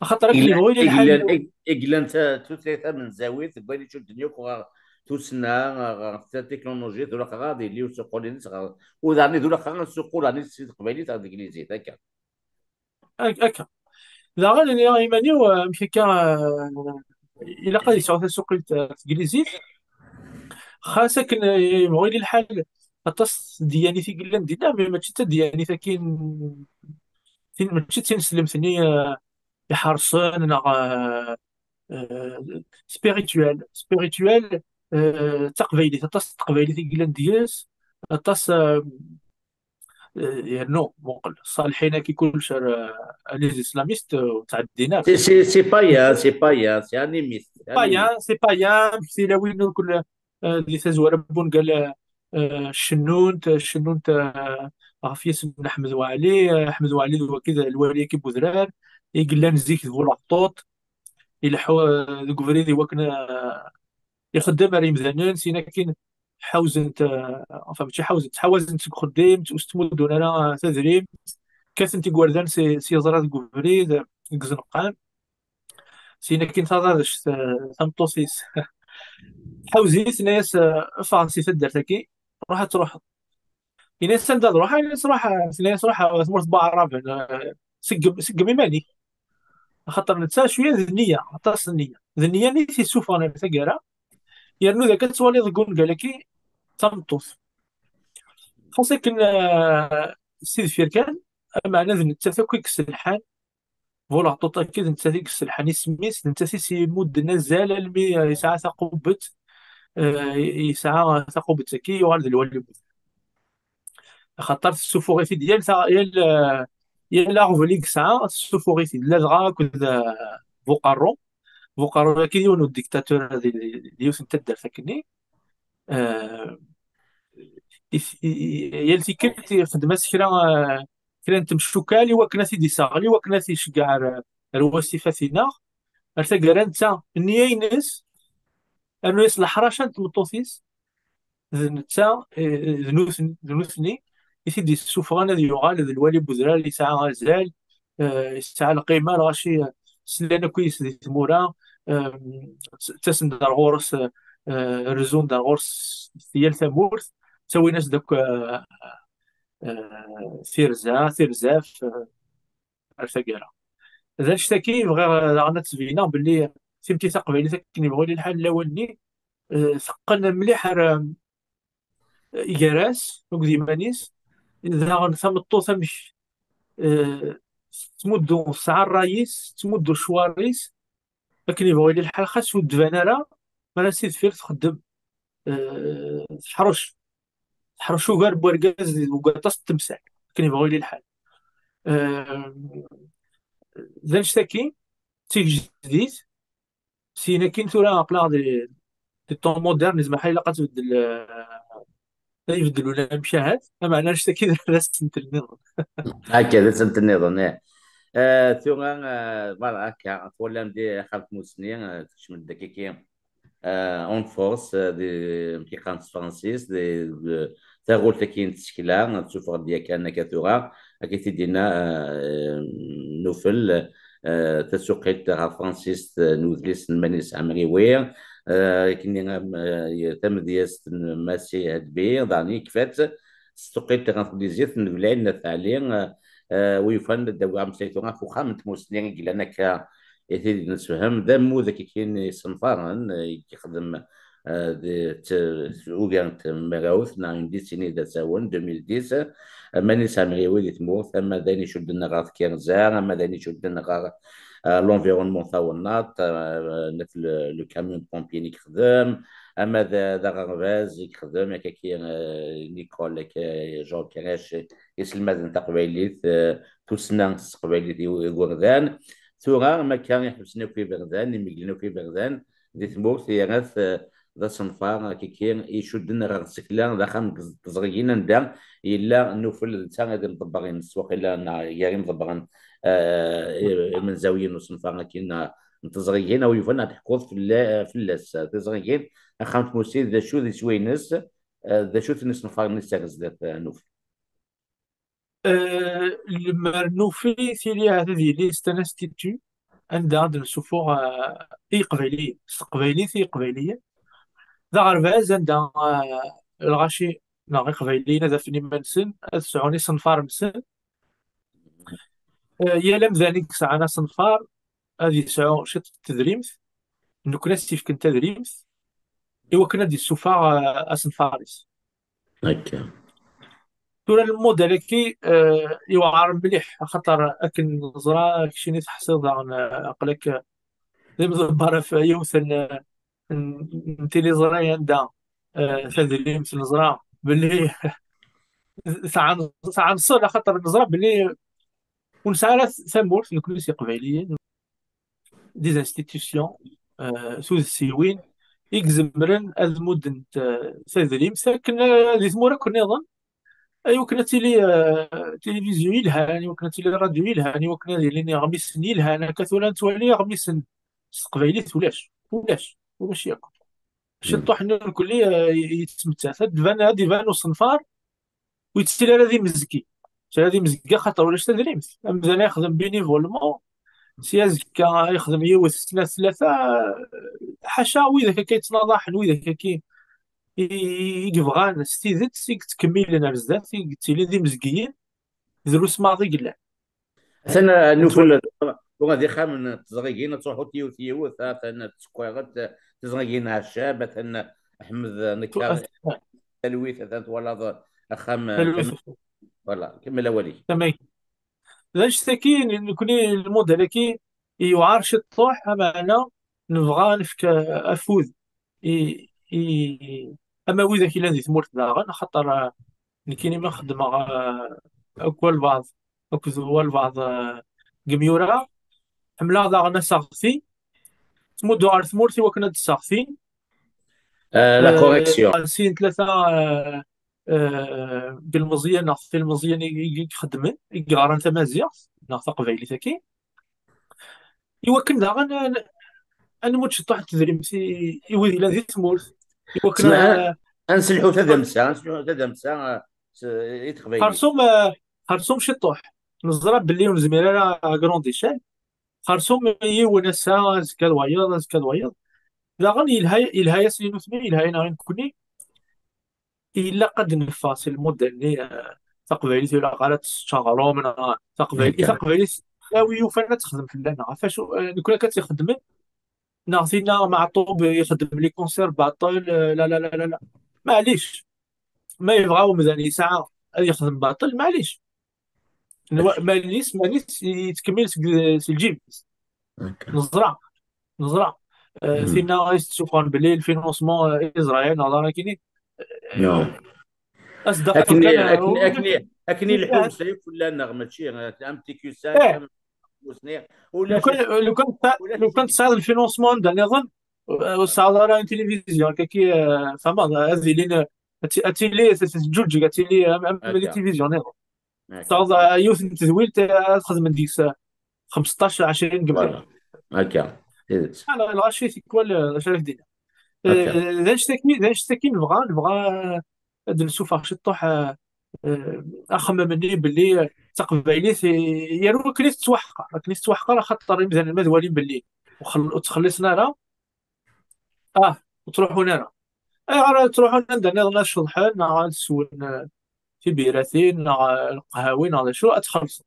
Axaṭer akken yebɣu yili lḥal. I yellan, i, i yellan ta-, tutlayt tamenzawit, deg wayen icudden yakk ɣer tussna, ɣer ta-, teknulujit, d ulaqaɣ ad yili usuqul-ines ɣer, u daɣen d ulaqaɣ ad nsuqul daɣen si teqbaylit ɣer teglizit, akka. Ak-, akka. Daɣen, nniɣ i yiman-iw, eh, amek akka, eh, ilaq ad yesɛu tasuqilt, eh, teglizit. Xas akken, eh, yebɣu yili lḥal, aṭas n tedyanin i yellan dinna, mais mačči d tadyanit akkin, tin, mačči d tineslemt-nni, eh, iḥerṣen neɣ, eh, eh, spirituel. Spirituel, eh, d taqbaylit, aṭas n teqbaylit i yellan deg-s, aṭas, eh, eh, yernu, muqel, ṣṣaliḥin-agi kullec ar, eh, ar les islamistes, eh, ur ttɛeddin ara. C'est, c'est, c'est païen, c'est païen, c'est animiste, c'est animiste. Païen, c'est païen, amek tilawin ur kul, eh, di tazwara n wungal, eh, cennunt, cennunt, eh, ɣef yisem n Ḥmed Waɛli. Ḥmed Waɛli d wagi d lwali-agi n udrar i yellan zik d bu leɛṭuṭ, ileḥḥu, eh, deg ubrid i wakken, eh, ixeddem ar yimdanen, sin akin ḥawzent, eh, enfin, mačči ḥawzent, ttḥawazent seg uxeddim, ur s-ttmuddun ara, eh, tadrimt, kkatent igerdan s, s yeẓra deg ubrid, deg izenqan. Sin akin taḍadect, eh, tameṭṭut-is tḥawz-it, tenna-yas, eh, ffeɣ si taddart-agi, ruḥ ad truḥeḍ. Ini-as anda ad ruḥeɣ? Ini-as ruḥ, eh, tenna-yas ruḥ, eh, tmurt n Waɛraben, eh, seggem, seggem iman-ik. Axaṭer netta cwiya d nniya, aṭas n nniya. D nniya-nni i t-issufɣen ar taggara, yernu d akka ad twaliḍ deg ungal-agi d tameṭṭut. Xas akken, eh, si deffir kan, ameɛna d nettat akk i yesselḥan, bu leɛṭuṭ-agi d nettat i yesselḥan isem-is, d nettat i s-yemmudden azal almi, eh, yesɛa taqubbet, eh, yesɛa taqubbet-agi, yuɣal d lwali n Buder. Axaṭer tessufuɣ-it-id yal ta-, yal, eh, yal aɣbel i yesɛa, tessufuɣ-it-id, ladɣa akked, eh, Buqerru. Buqerru-agi d yiwen n udiktatur di, di, di yiwet n taddart akkenni. Eh, i, i, i, yal tikkelt ixeddem-as kra, eh, kra n temcukkal i wakken ad t-id-iseɣli, i wakken ad t-iceggeɛ ar, ar wasif ad t-ineɣ. Ar taggara netta, nniya-ines, rnu-yas leḥraca n tmeṭṭut-is, d netta, eh, d nutni, d nutni i t-id-yessufɣen ad yuɣal d lwali n udrar, yesɛa azal, eh, yesɛa lqima, lɣaci, eh, slan akk yes di tmura, eh, tt-, ttasen-d ar ɣur-s, eh, eh, rezzun-d ar ɣur-s si yal tamurt, ttawin-as-d akk, eh, eh, tirza, tirzaf, eh, ar taggara. D annect-agi i bɣiɣ daɣen ad tt-beyyneɣ belli timetti taqbaylit akken yebɣu yili lḥal lawan-nni, eh, teqqen mliḥ ar, eh, gar-as akked yiman-is, daɣen tameṭṭut amek, eh, tettmuddu, tesɛa ṛṛay-is, tettmuddu ccwar-is, akken yebɣu yili lḥal, xas ur d-tban ara, mi ara s-idfir txeddem, eh, teḥrec. Teḥrec ugar n wergaz deg waṭas n temsal, akken yebɣu yili lḥal. Eh, d annect-agi, d tigejdit, syin akin tura aql-aɣ di, di temps moderne, yezmer ḥala ilaq ad tbeddel, eh, ad ibeddel unamek ahat, ameɛna annect-agi d asentel nniḍen. Akka, d asentel nniḍen, ih. Eh, tura, eh, voilà, akka, twalam di axxam tmusni, eh, tekcem-d akkiki, eh, en force, eh, di, amek i qqaren s tefransist, di, di taɣult-agi n tsekla, tessufeɣ-d yakan akka tura, akka i t-id-yenna, eh, Nufel, eh, tasuqilt ɣer tefransist, eh, n udlis n Manis Ɛemriwi, eh, akken, eh, tamedyazt n Massi Hadbi, daɣen yekfa-tt, s tsuqilt ɣer teglizit n Belɛid n At Ɛli, eh, eh, wi yufan ad d-awiɣ ameslay tura ɣef uxxam n tmusni i yellan akka i t-id-nessefhem, d ammud akkin isenfaren, eh, i yexdem, eh, di t-, ugar n tmerrawt neɣ une décennie d asawen, deux mille dix, eh, Manis Ɛemriwi di tmurt, ama d ayen icudden ɣer tkerza, ama d ayen icudden ɣer, eh, l'environnement tawennaḍt, eh, naf le, le camion de pompier i yexdem, ama d, d aɣerbaz i yexdem, akka ki, eh, l'école, akka, Jean Kerrac, iselmaden taqbaylit, eh, tussna s teqbaylit i, i igerdan. Tura, ma akka iḥebsen akk iberdan, imeglen akk iberdan di tmurt, yerra-t, eh, d asenfar, akkiki, icudden ɣer tsekla, d axxam n teẓrigin anda yella Nufel d ta d imḍebber-ines, waqila, neɣ gar imḍebbren, eh, i-, imenzawiyen n usenfar, akkin, eh, n teẓrigin, aw yufan ad teḥkuḍ fella-, fell-as, eh, tiẓrigin, axxam n tmusni, d acu d iswi-ines, eh, d acu-ten isenfaren-is ar zdat, eh, Nufel? Eh, lemmer nufi tili ahat ad yili c'est un institut anda ad d-nessufuɣ, eh, i Yeqbayliyen, s teqbaylit i Yeqbayliyen. D aɣerbaz anda, eh, lɣaci neɣ Iqbayliyen ad afen iman-nsen, ad sɛun isenfaren-nsen. Eh, yal amdan i yesɛan asenfar ad yesɛu ciṭ n tedrimt, nekkni ad s-ifken tadrimt i wakken ad d-yessufeɣ, eh, asenfar-is. Akka. Tura lmudal-agi, eh, yewɛer mliḥ, axaṭer akken neẓra, keččini teḥṣiḍ daɣen, eh, aql-ak, eh, d imḍebber ɣef yiwet n, n, n tiliẓri anda, eh, tadrimt neẓra belli teɛn-, teɛnṣel, axaṭer neẓra belli ur nesɛi ara tamurt nekkni s Iqbayliyen, des institutions, eh, tudsiwin i izemren ad muddent, eh, tadrimt akken, eh, di tmura akk nniḍen, Ay wakken ad tili, eh, tilivizyu yelhan, ay wakken ad tili rradyu yelhan, ay wakken ad ilin iɣmisen yelhan. Akka tura nettwali iɣmisen s teqbaylit ulac, ulac, ulac yakk. Ciṭṭuḥ-nni irkelli, eh, yettmettat. Ad d-iban, ad d-iban usenfar, ur yettili ara d imezgi. Yettili ara d imezgi axaṭer ulac tadrimt. Amdan yexdem bénévolement, si azekka yexdem yiwet, snat, tlata, ḥaca widak akka yettnaḍaḥen, widak akka i, i, i yebɣan s tidet, i yettkemmilen ar zdat, i yettilin d imezgiyen, drus maḍi i yellan. Atan, uh, nufel, tura d ixxamen n teẓrigin, ad truḥuḍ yiwet yiwet, atan tsekkireḍ tiẓrigin Ɛeccab, atan Ḥmed Nekkar, talwit, atan twalaḍ axxam, uh, Talwit. Kamel. Voilà, kemmel awal-ik. Tamay. D anect-agi, nekni lmudell-agi yewɛer ciṭṭuḥ, ameɛna nebɣa ad nefk afud i, i, ama widak yellan di tmurt daɣen, axaṭer, uh, nekkini ma xeddmeɣ, uh, akked walbeɛḍ, akked walbeɛḍ, uh, n yimyura, ḥemmleɣ daɣen aseɣti, ttmudduɣ ɣer tmurt i wakken ad d-sseɣtin. Uh, la, uh, correction. Sin tlata, uh, uh, ilmeẓyen neɣ tilmeẓyin i, i, i ixeddmen, i yeɣran tamaziɣt neɣ taqbaylit-agi. I wakken daɣen ad, ad nmudd ciṭṭuḥ n tedrimt i, i wid yellan di tmurt. I wakken Sma-, ad, ad nselḥu tadamsa, ad nselḥu tadamsa, uh, s-, i teqbaylit. Xersum, uh, xersum ciṭṭuḥ. Neẓra belli ur nezmir ara à grande échelle. Xersum yiwen ass-a, azekka d wayeḍ, azekka d wayeḍ. Daɣen yelha, yelha-yasen i nutni, yelha-yaneɣ i nekkni. Ilaq ad neffeɣ si lmudell-nni, eh, taqbaylit ilaq ara tečč aɣrum, neɣ taqbaylit, i taqbaylit, a wi yufan ad texdem fell-aneɣ. Ɣef acu, eh, nekkni akka tt-ixeddmen, neɣ tinna Meɛṭub ixeddem les concerts baṭel, eh, la, la, la, la, la. Maɛlic, ma yebɣa umdan yesɛa ad yexdem baṭel, maɛlic. Nwa-, malis, malis yettkemmil seg, si lǧib-is. Neẓra, neẓra. Eh, tinna i s-d-ssuffɣen belli lfinansman, eh, Israël, neɣ ḍar akini. As-d akken, akken, akken, akken ilḥu wesrif fell-aneɣ, mačči, eh, am T Q cinq, am Musni. Ulac. Lukan, lukan tesɛa-, lukan tesɛiḍ lfinansman anda nniḍen, eh, ur tesɛiḍ ara une télévision, kaki, eh, tamaḍ, ad ilin, eh, ad ti-, ad tili t-, teǧǧuǧeg, ad tili am, am les télévisions nniḍen. Tesɛiḍ, eh, yiwet n tedwilt, eh, ad xedmen deg-s, eh, xemseṭṭac, ɛecrin n yemdanen. Voilà. Akka, tidet. Ala, lɣaci tikwal, eh, d acu ara k-d-iniɣ. Eh, d anect-agi, d anect-agi nebɣa, nebɣa, eh, ad d-nessufeɣ ciṭṭuḥ, eh, eh, axemmem-nni belli, eh, taqbaylit, eh, yernu akken i tettwaḥqer, akken i tettwaḥqer, axaṭer imdanen ma d walin belli ur xel-, ur ttxelliṣen ara, ah, ur ttruḥun ara. Ayɣer ad ttruḥun anda nniḍen ad ceḍḥen, neɣ ad swen, eh, tibiratin, neɣ, eh, lqehhawi, neɣ d acu, ad txellṣeḍ.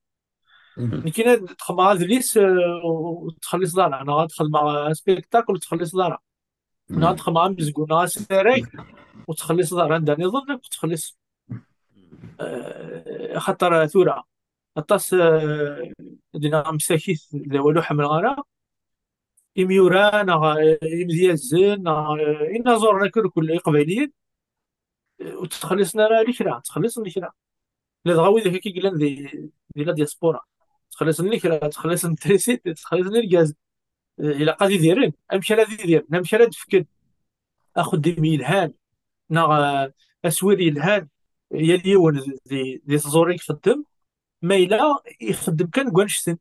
Nekkini ad xedmeɣ adlis, eh, ur ttxelliṣeḍ ara, neɣ ad xedmeɣ, eh, spectacle ur ttxelliṣeḍ ara. Neɣ ad xedmeɣ amezgun, neɣ asarag ur ttxelliṣeḍ ara, anda nniḍen akk ur ttxelliṣeḍ. Eh, axaṭer, eh, tura, aṭas, eh, dinna msakit d awal ur ḥemmleɣ ara. Imyura, neɣ, eh, imedyazen, neɣ, eh, inaẓuren akk irkel iqbayliyen, eh, ur ttxelliṣen ara lekra, ttxelliṣen lekra. Ladɣa widak akk i yellan di, di la diaspora. Ttxelliṣen lekra, ttxelliṣen trisiti, ttxelliṣen irgazen. Eh, ilaq ad idiren. Amek ara ad idiren? Amek ara d-fken axeddim yelhan, neɣ, eh, aswir yelhan, yal yiwen di, di, di tẓuri ixeddem, ma yella ixeddem kan deg wannect-en.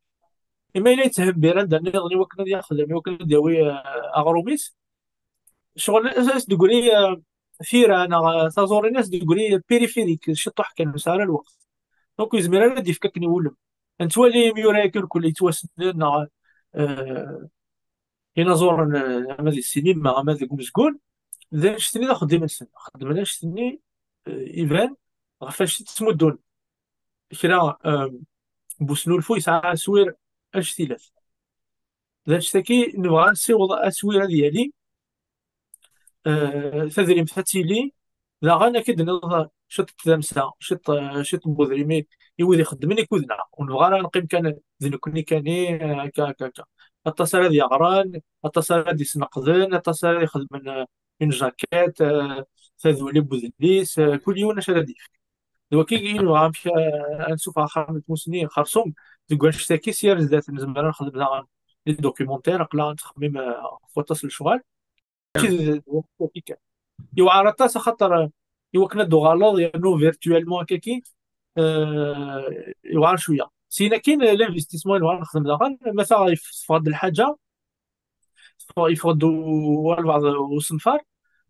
I ma yella yetthembir anda nniḍen i wakken ad yaxdem, i wakken ad d-yawi, eh, aɣrum-is, ccɣel as, as d-tegri, eh, tira neɣ, eh, taẓuri as d-tegri périphérique, ciṭṭuḥ kan, ur yesɛi ara lweqt. Donc, ur yezmir ara ad d-yefk akken iwulem. Nettwali imyura-agi irkel yettwassnen neɣ, eh, inaẓuren, eh, ama di ssinima, ama deg umezgun, d annect-nni d axeddim-nsen. Xeddmen annect-nni, eh, iban ɣef wacu ttmuddun. Kra, eh, n usnulfu yesɛa aswir annect-ilat. D annect-agi nebɣa ad nessiweḍ aswir ad yali, eh, tadrimt ad tili, daɣen akka d-nniḍ ciṭ n tdamsa, ciṭ, eh, ciṭ n udrim i, i wid ixeddmen ikud-nneɣ. Ur nebɣa ara ad neqqim kan d nekkni kan, eh, akka, akka, akka. Aṭas ara d-yeɣren, aṭas ara d-yesneqden, aṭas ara ixedmen, eh, une jaquette, eh, taduli n udlis, eh, kul yiwen acu ara d-yefk. D waki i nebɣa amek, eh, ad nessufeɣ axxam n tmusni xersum deg wannect-agi, s yar zdat nezmer ad nexdem daɣen les documentaires, aql-aɣ nettxemmim, eh, ɣef waṭas n lecɣal. Mačči d, d, d, d, yewɛer aṭas axaṭer, eh, i wakken ad d-tuɣaleḍ yernu virtuellement akkaki, euh, yewɛer cwiya. Syin akkin, l'investissement i nebɣa nexdem daɣen, ma ta yeffeɣ-d lḥaǧa, yeffeɣ-d walbeɛḍ usenfar,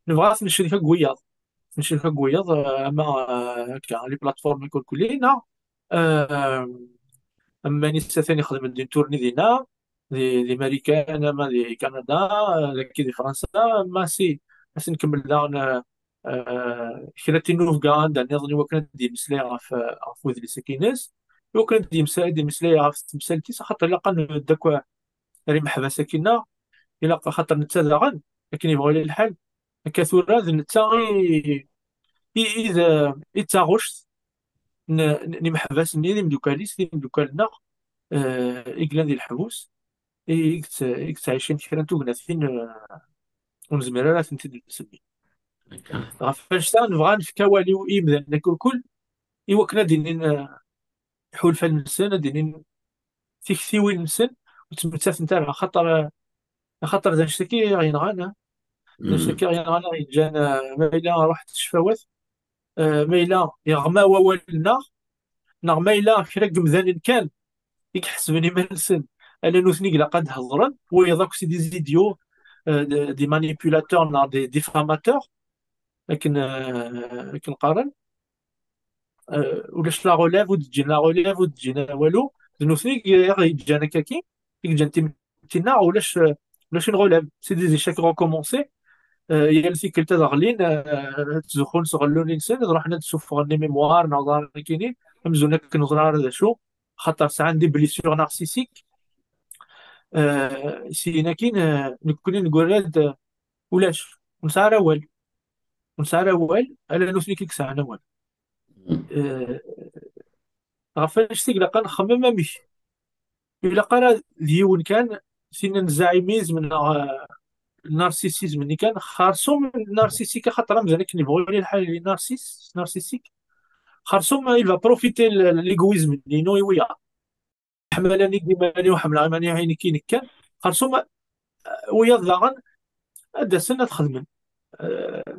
nebɣa ad t-ncrek akked wiyaḍ. Ncrek akked wiyaḍ, euh, ama, euh, akka, les plateformes kulkuli, neɣ, euh, am wayen i s-atan ixdem-d une tournée dinna, di, di Marikan, ama di Kanada, euh, dagi di Fransa, ama si, ad s-nkemmel daɣen, euh, euh, kra n tinubga anda nniḍen i wakken ad d-yemmeslay ɣef, ɣef udlis-agi-ines, i wakken ad d-yemmeslay, ad d-yemmeslay ɣef temsalt-is, axaṭer ilaq ad nebded akk ar imeḥbas-agi-nneɣ, ilaq axaṭer netta daɣen, akken yebɣu yili lḥal, akka tura d netta i, i, i d, i d taɣect n, n, n imeḥbas-nni, d imeddukal-is, d imeddukal-nneɣ, eh, i yellan di leḥbus, i, i yett-, i yettɛicin kra n tugnatin, eh, ur nezmir ara ad tent-id-nsemmi. Ɣef wannect-a, nebɣa ad nefk awal i, i yimdanen akk lkul, i wakken ad d-inin, eh, iḥulfan-nsen, ad d-inin tiktiwin-nsen, ur ttmettatent ara, axaṭer, axaṭer d anect-agi i ɣ-yenɣan, ah. D anect-agi i ɣ-yenɣan, i ɣ-yeǧǧan, ah, ma yella ruḥ ccfawat, ah, ma yella yeɣma wawal-nneɣ, neɣ ma yella kra n yemdanen kan i iḥesben iman-nsen ala nutni i ilaq ad hedren, wayeḍ akk c'est des idiots, ah, des, des manipulateurs neɣ des diffamateurs, akken, ah, akken qqaren. Euh, ulac la relève, ur d-ǧǧin la relève, ur d-ǧǧin walu. D nutni i aɣ-yeǧǧan akkaki, i yeǧǧan timetti-nneɣ, ulac, euh, ulac une relève. C'est des échecs recommencés. Euh, yal tikkelt ad ɣlin, euh, ttzuxxun s ɣellun-nsen, ad ruḥen ad d-suffɣen les mémoires, neɣ ẓran nekkini, amzun akken ur ẓriɣ ara d acu, xaṭer sɛan des blessures narcissiques. Euh, syin akkin, euh, nekkni neggra-d, euh, ulac, ur nesɛi ara awal. Ur nesɛi ara awal, ala nutni i yesɛan awal. Eh, ɣef wannect-a ilaq ad nxemmem amek. Ilaq ara d yiwen kan, tin n zɛimizm neɣ, eh, narcissisme-nni kan, xersum narcissique, axaṭer amdan akken yebɣu yili lḥal, il est narcisse, narcissique. Xersum, il va profiter l-, l'égoïsme-nni, inu i wiyaḍ. Ḥemmlen i iman-iw, ḥemmleɣ iman-iw, i nekk, i nekk kan. Xersum, eh, wiyaḍ daɣen ad d-asen ad xedmen. Eh,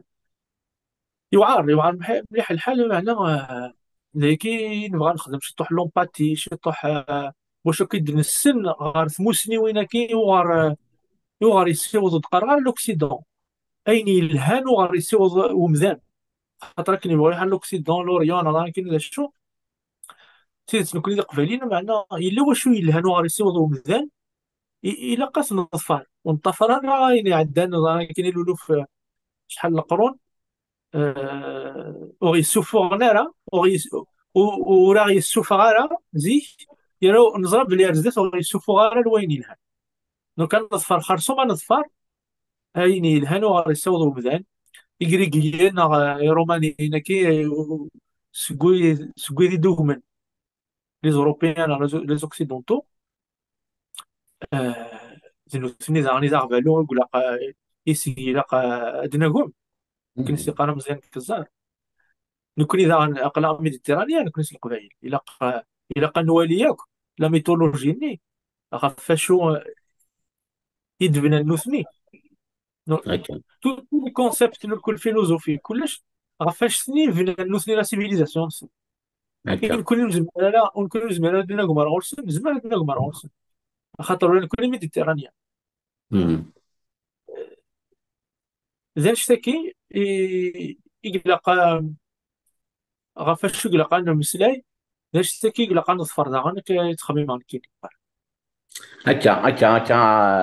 yewɛer, yewɛer mḥ-, mliḥ lḥal, meɛna, eh, dagi nebɣa nexdem ciṭuḥ l'empathie, ciṭuḥ, eh, wacu akka i d-nessen ɣer tmusniwin-agi, uɣer, eh, uɣer yessiweḍ ur d-qqareɣ ara l'Occident. Ayen yelhan uɣer yessiweḍ umdan. Xaṭer akken yebɣu lḥal l'Occident, l'Orient, neɣ akken d acu. D tidet, nekkni d Iqbayliyen, meɛna yella wacu yelhan uɣer yessiweḍ umdan, i-, ilaq ad t-neḍfer. Ur neṭṭafar ara ayen iɛeddan, neẓra akken iluluf, eh, acḥal n leqrun, eh, ur ɣ-yessuffuɣen ara, ur ɣ-yes-, u-, u-, ur aɣ-yessufeɣ ara zik, yerna neẓra belli ar zdat ur ɣ-yessuffuɣ ara wayen yelhan. Donc, ad neḍfer, xersum ad neḍfer ayen yelhan uɣer yessaweḍ umdan, Igrigiyen neɣ, eh, Irumaniyen-agi, eh, seg wi-, seg wid i d-ugmen les Européens neɣ les, les Occidentaux, eh, d nutni daɣen i d aɣbalu i ilaq, eh, iseg ilaq, eh, ad d-nagem. Akken i s-yeqqar Meẓyan deg Teẓẓar. Nekkni daɣen aql-aɣ Méditerranée, nekkni s Leqbayel. Ilaq, eh, ilaq ad nwali akk la mythologie-nni ɣef wacu, eh, i d-bnan nutni. Donc, tout, tout le concept, le, le philosophie, kullec, ɣef wacu-nni bnan nutni la civilisation-nsen. I nekkni ur nezmir ara, ur nekkni ur nezmir ara ad d-nagem ar ɣur-sen, nezmer ad d-nagem ar ɣur-sen. Axaṭer ula nekkni Méditerranée. D anect-agi i, i ilaq, um, ɣef wacu i ilaq ad nemmeslay, d anect-agi i ilaq ad neḍfer daɣen, akka i ttxemmimeɣ nekkini. Akka, akka, akka,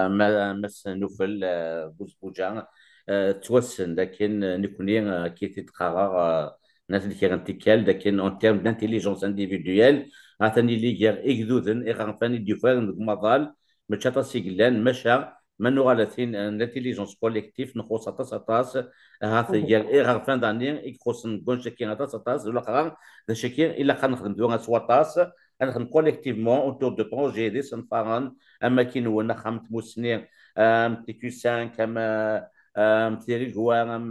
ma-, Mass Nufel, eh, Buzbuǧa, eh, ttwassen dakken, eh, nekkni, eh, akka i t-id-qqareɣ, eh, nna-t-id kra n tikkal, dakken en termes d'intelligence individuelle, atan yili gar igduden iɣerfan i d-yufraren deg umaḍal, mačči aṭas i yellan, maca ma nuɣal ar tin n l'intelligence collective, nxuṣṣ aṭas, aṭas, ahat gar iɣerfan daɣen i ixuṣṣen deg wannect-agi aṭas, aṭas, d ulaqrar, d acu-agi ilaq ad nexdem tura s waṭas, ad nexdem collectivement autour de projets d isenfaren, am wakken n axxam n tmussni, am T Q cinq, am, am Tirigwa, am,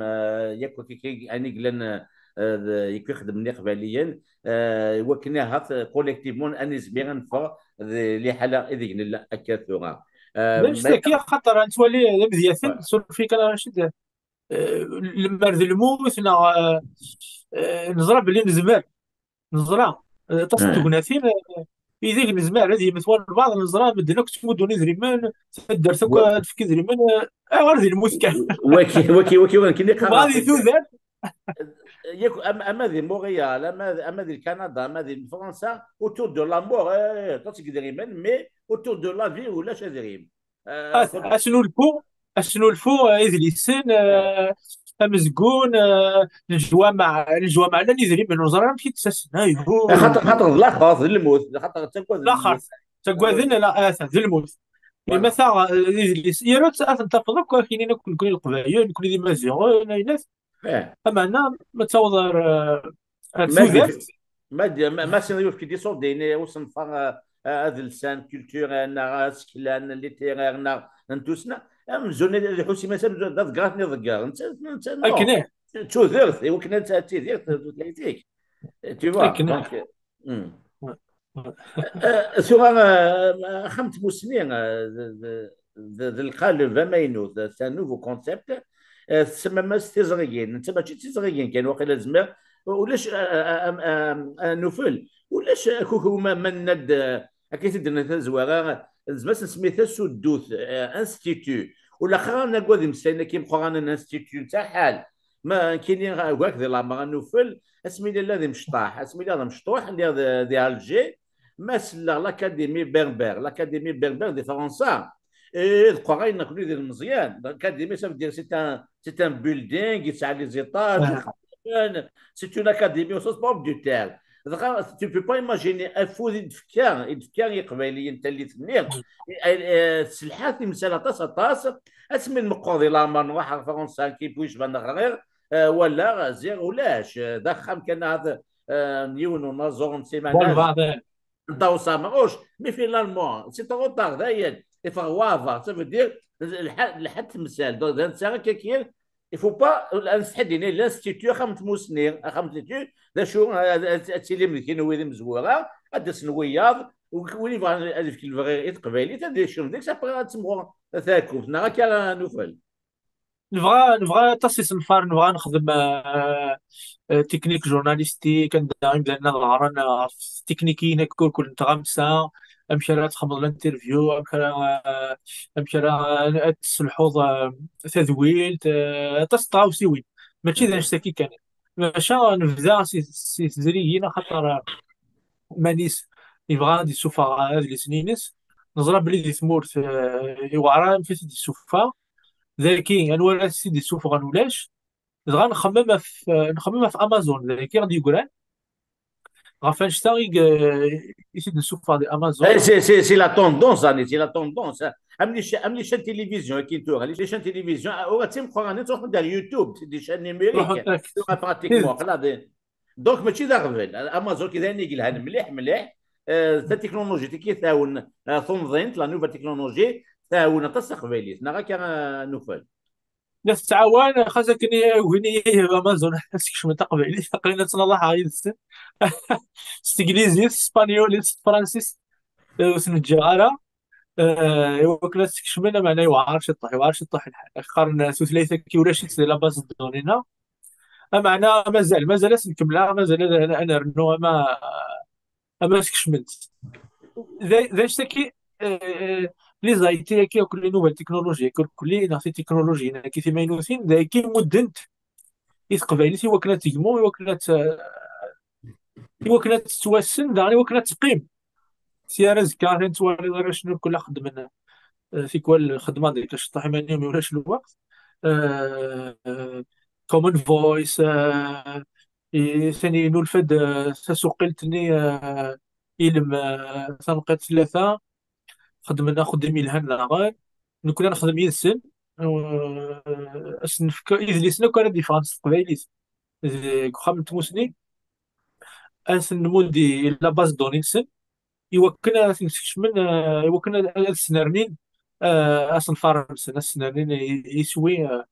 yakk wakken ayen i yellan, eh, d, yakk ixeddmen Iqbayliyen, eh, wakken ahat, eh, collectivement, ad nizmir ad neffeɣ d liḥala ideg nella akka tura. Eh, d anect-agi, axaṭer ad nettwali d amedyaten, suref-iyi kan a Racid, eh, lemmer d lmut, neɣ, eh, eh, neẓra belli nezmer, neẓra, eh, aṭas n tegnatin, eh, ideg nezmer ad yemmet walbeɛḍ, neẓra medden akk ttmuddun idrimen, taddart akk ad tefk idrimen, eh, ayɣer di lmut kan? Waki, waki, waki, waki, nekkini qqareɣ. Dɣa di tudert, yak, am-, ama di Montréal, ama, ama di Canada, ama di Fransa, autour de la mort, eh, aṭas n yidrimen, mais autour de la vie, ulac adrim. Eh, As-, asnulfu, asnulfu, eh, idlisen, eh, amezgun, eh, leǧwameɛ, leǧwameɛ llan idrimen, ur ẓriɣ amek i d-ttasen. Ayhuh. Xaṭer, xaṭer d laxert, d lmut, xaṭer ttaggaden lmut. Laxert, ttaggaden, la, ata, d lmut. Voilà. Imata, eh, idlis, yerra ad ten-tafeḍ akk, akinin akk, nekni Leqbayel, nekni d Imaziɣen, aynas. Eh. Ameɛna, ma taweḍ ar, eh, ar ma di, tudert. Ma di, ma, ma sin yufki di ṣuddin, eh, usenfar, eh, eh, adelsan, culture, eh, neɣ aseklan, littéraire, neɣ n tussna, amzun ad iḥuss iman-is amzun d aḍeggar ad ten-iḍegger. Netta, netta, non. Akken, eh. D tudert, i wakken ad, ad tidir tutlayt-ik. Tu vois, akken, eh. Donc, eh, hmm. Ouais, ouais. Eh, tura, eh, axxam n tmussni, eh, d, d, d, d lqaleb amaynut, c'est un nouveau concept. Eh, tsemma-as tiẓrigin. Netta mačči d tiẓrigin kan, waqila tezmer. Ulac, eh, eh, eh, eh, eh, nufel. Ulac akukru ma, ma nenna-d, eh, akka i t-id-tenna tazwara, nezmer ad s-nsemmi tasuddut, eh, institut. Ulaxer ad nagad imeslayen-agi imeqqranen, institut, netta ḥal. Ma nekkini, ugar-k di leɛmer a nufel, asmi lliɣ d imecṭaḥ, asmi lliɣ d amecṭuḥ, lliɣ di, di Alger, ma selleɣ l'Académie Berbère, l'Académie Berbère di Fransa, eh, d qerray nekkni d ilmeẓyen, l'Académie, ça veut dire, c'est un, c'est un building, yesɛa les étages, ah, c'est une académie au sens propre du terme. Dɣa, tu peux pas imaginer afud i d-tefka, i d-tefka i Yiqbayliyen tallit-nni, eh, eh, tselḥa timsal aṭas, aṭas, asmi nmeqqer di leɛmer nruḥ ɣer Fransa, qui puis-je, neɣriɣ, eh, walaɣ, ziɣ ulac, eh, d axxam kan ahat, eh, n yiwen unaẓur n simanaz. Bon, va, va. Ntaweṣ Amruc, mais finalement, c'est trop tard, dayen, iffeɣ waɛbar, ça veut dire, lḥa-, lḥa temsal, donc, d netta akka kan, il faut pas, ad nsetḥi d-nini, l'institut, axxam n tmussni, axxam n tmussni, d acu, ad, ad, ad tilim d kenwi d imezwura, ad d-asen wiyaḍ, u-, win yebɣan ad yefk lebɣi i teqbaylit, ad yekcem deg-s, après ad temɣur takubt, neɣ akka ara nufel. Nebɣa, nebɣa aṭas isenfaren, nebɣa nexdem, euh, euh, technique journalistique, anda imdanen ad ɣren, euh, ɣef teknikiyin akk ur kul n tɣamsa, amek ara txedmeḍ l'interview, amek ara, euh, amek ara ad tesselḥuḍ, euh, tadwilt, euh, aṭas n tɣawsiwin. Mačči d anect-agi kan. Maca nebda si, si tezrigin, axaṭer, euh, manis yebɣa ad d-issufeɣ adlis-nni-ines. Neẓra belli di tmurt, euh, iweɛra amek i t-id-issufeɣ. Dagi, anwa ara t-id-issufɣen ulac. Dɣa nxemmem ɣef, nxemmem ɣef Amazon, dagi i ɣ-d-yeggran. Ɣef annect-a i, i t-id-nessufeɣ di Amazon. Eh, c'est, c'est, c'est la tendance, Annie, c'est la tendance, hein. Am les cha-, am les chaînes télévision, akken tura, les chaînes télévision, ah, ur d timeqqranin, ttruḥun-d ar YouTube, c'est des chaînes numériques. Ruḥent ar-, tura, pratiquement, tidet. Aql-aɣ di-, donc, mačči d aɣbel. Amazon, kid ayen i yelhan mliḥ, mliḥ. Eh, tatiknulujit, i tɛawen, eh, tunḍint, la nouvelle technologie, tɛawen aṭas taqbaylit. Neɣ akka, eh, nufel. La tettɛawan, xas akken i, win i, Amazon, ad skecmen taqbaylit, aql-in ad ttnaḍaḥeɣ yid-sen. S teglizit, s tespanyolit, s tefransist, eh, ur ten-ǧǧiɣ ara. Eh, i wakken ad skecmen, ameɛna yewɛer ciṭṭaḥ, yewɛer ciṭṭaḥ lḥal. Qqaren tutlayt-agi ulac-itt di la base de données-nneɣ. Ameɛna mazal, mazal ad s-nkemmleɣ, mazal ad, ad, ad nernu ama, ama skecmen-tt. D, d anect-agi, eh, les I T-agi, akk les nouvelles technologies, akk les, neɣ titiknulujiyin-agi timaynutin, d agi i muddent i teqbaylit i wakken ad tegmu, i wakken ad t-, i wakken ad tettwassen, daɣen i wakken ad teqqim. Si ar azekka, atan twaliḍ arrac-nni ur kul xeddmen, eh, tikwal xeddmeɣ deg aceṭṭaḥ iman-iw, mi ulac lweqt. Eh, eh, Common Voice, eh, i, tani nulfa-d, eh, tasuqilt-nni, eh, ilem, eh, tanqiḍt tlata, xedmen axeddim yelhan daɣen. Nekkni ad nexdem yid-sen, eh, ad sen-nefk idlisen akk ara d-yeffɣen s teqbaylit deg uxxam n tmusni, ad ten-nmudd i la base de données-nsen, i wakken ad ten-skecmen, eh, i wakken ad, ad snernin, eh, asenfar-nsen, ad snernin i, iswi, eh,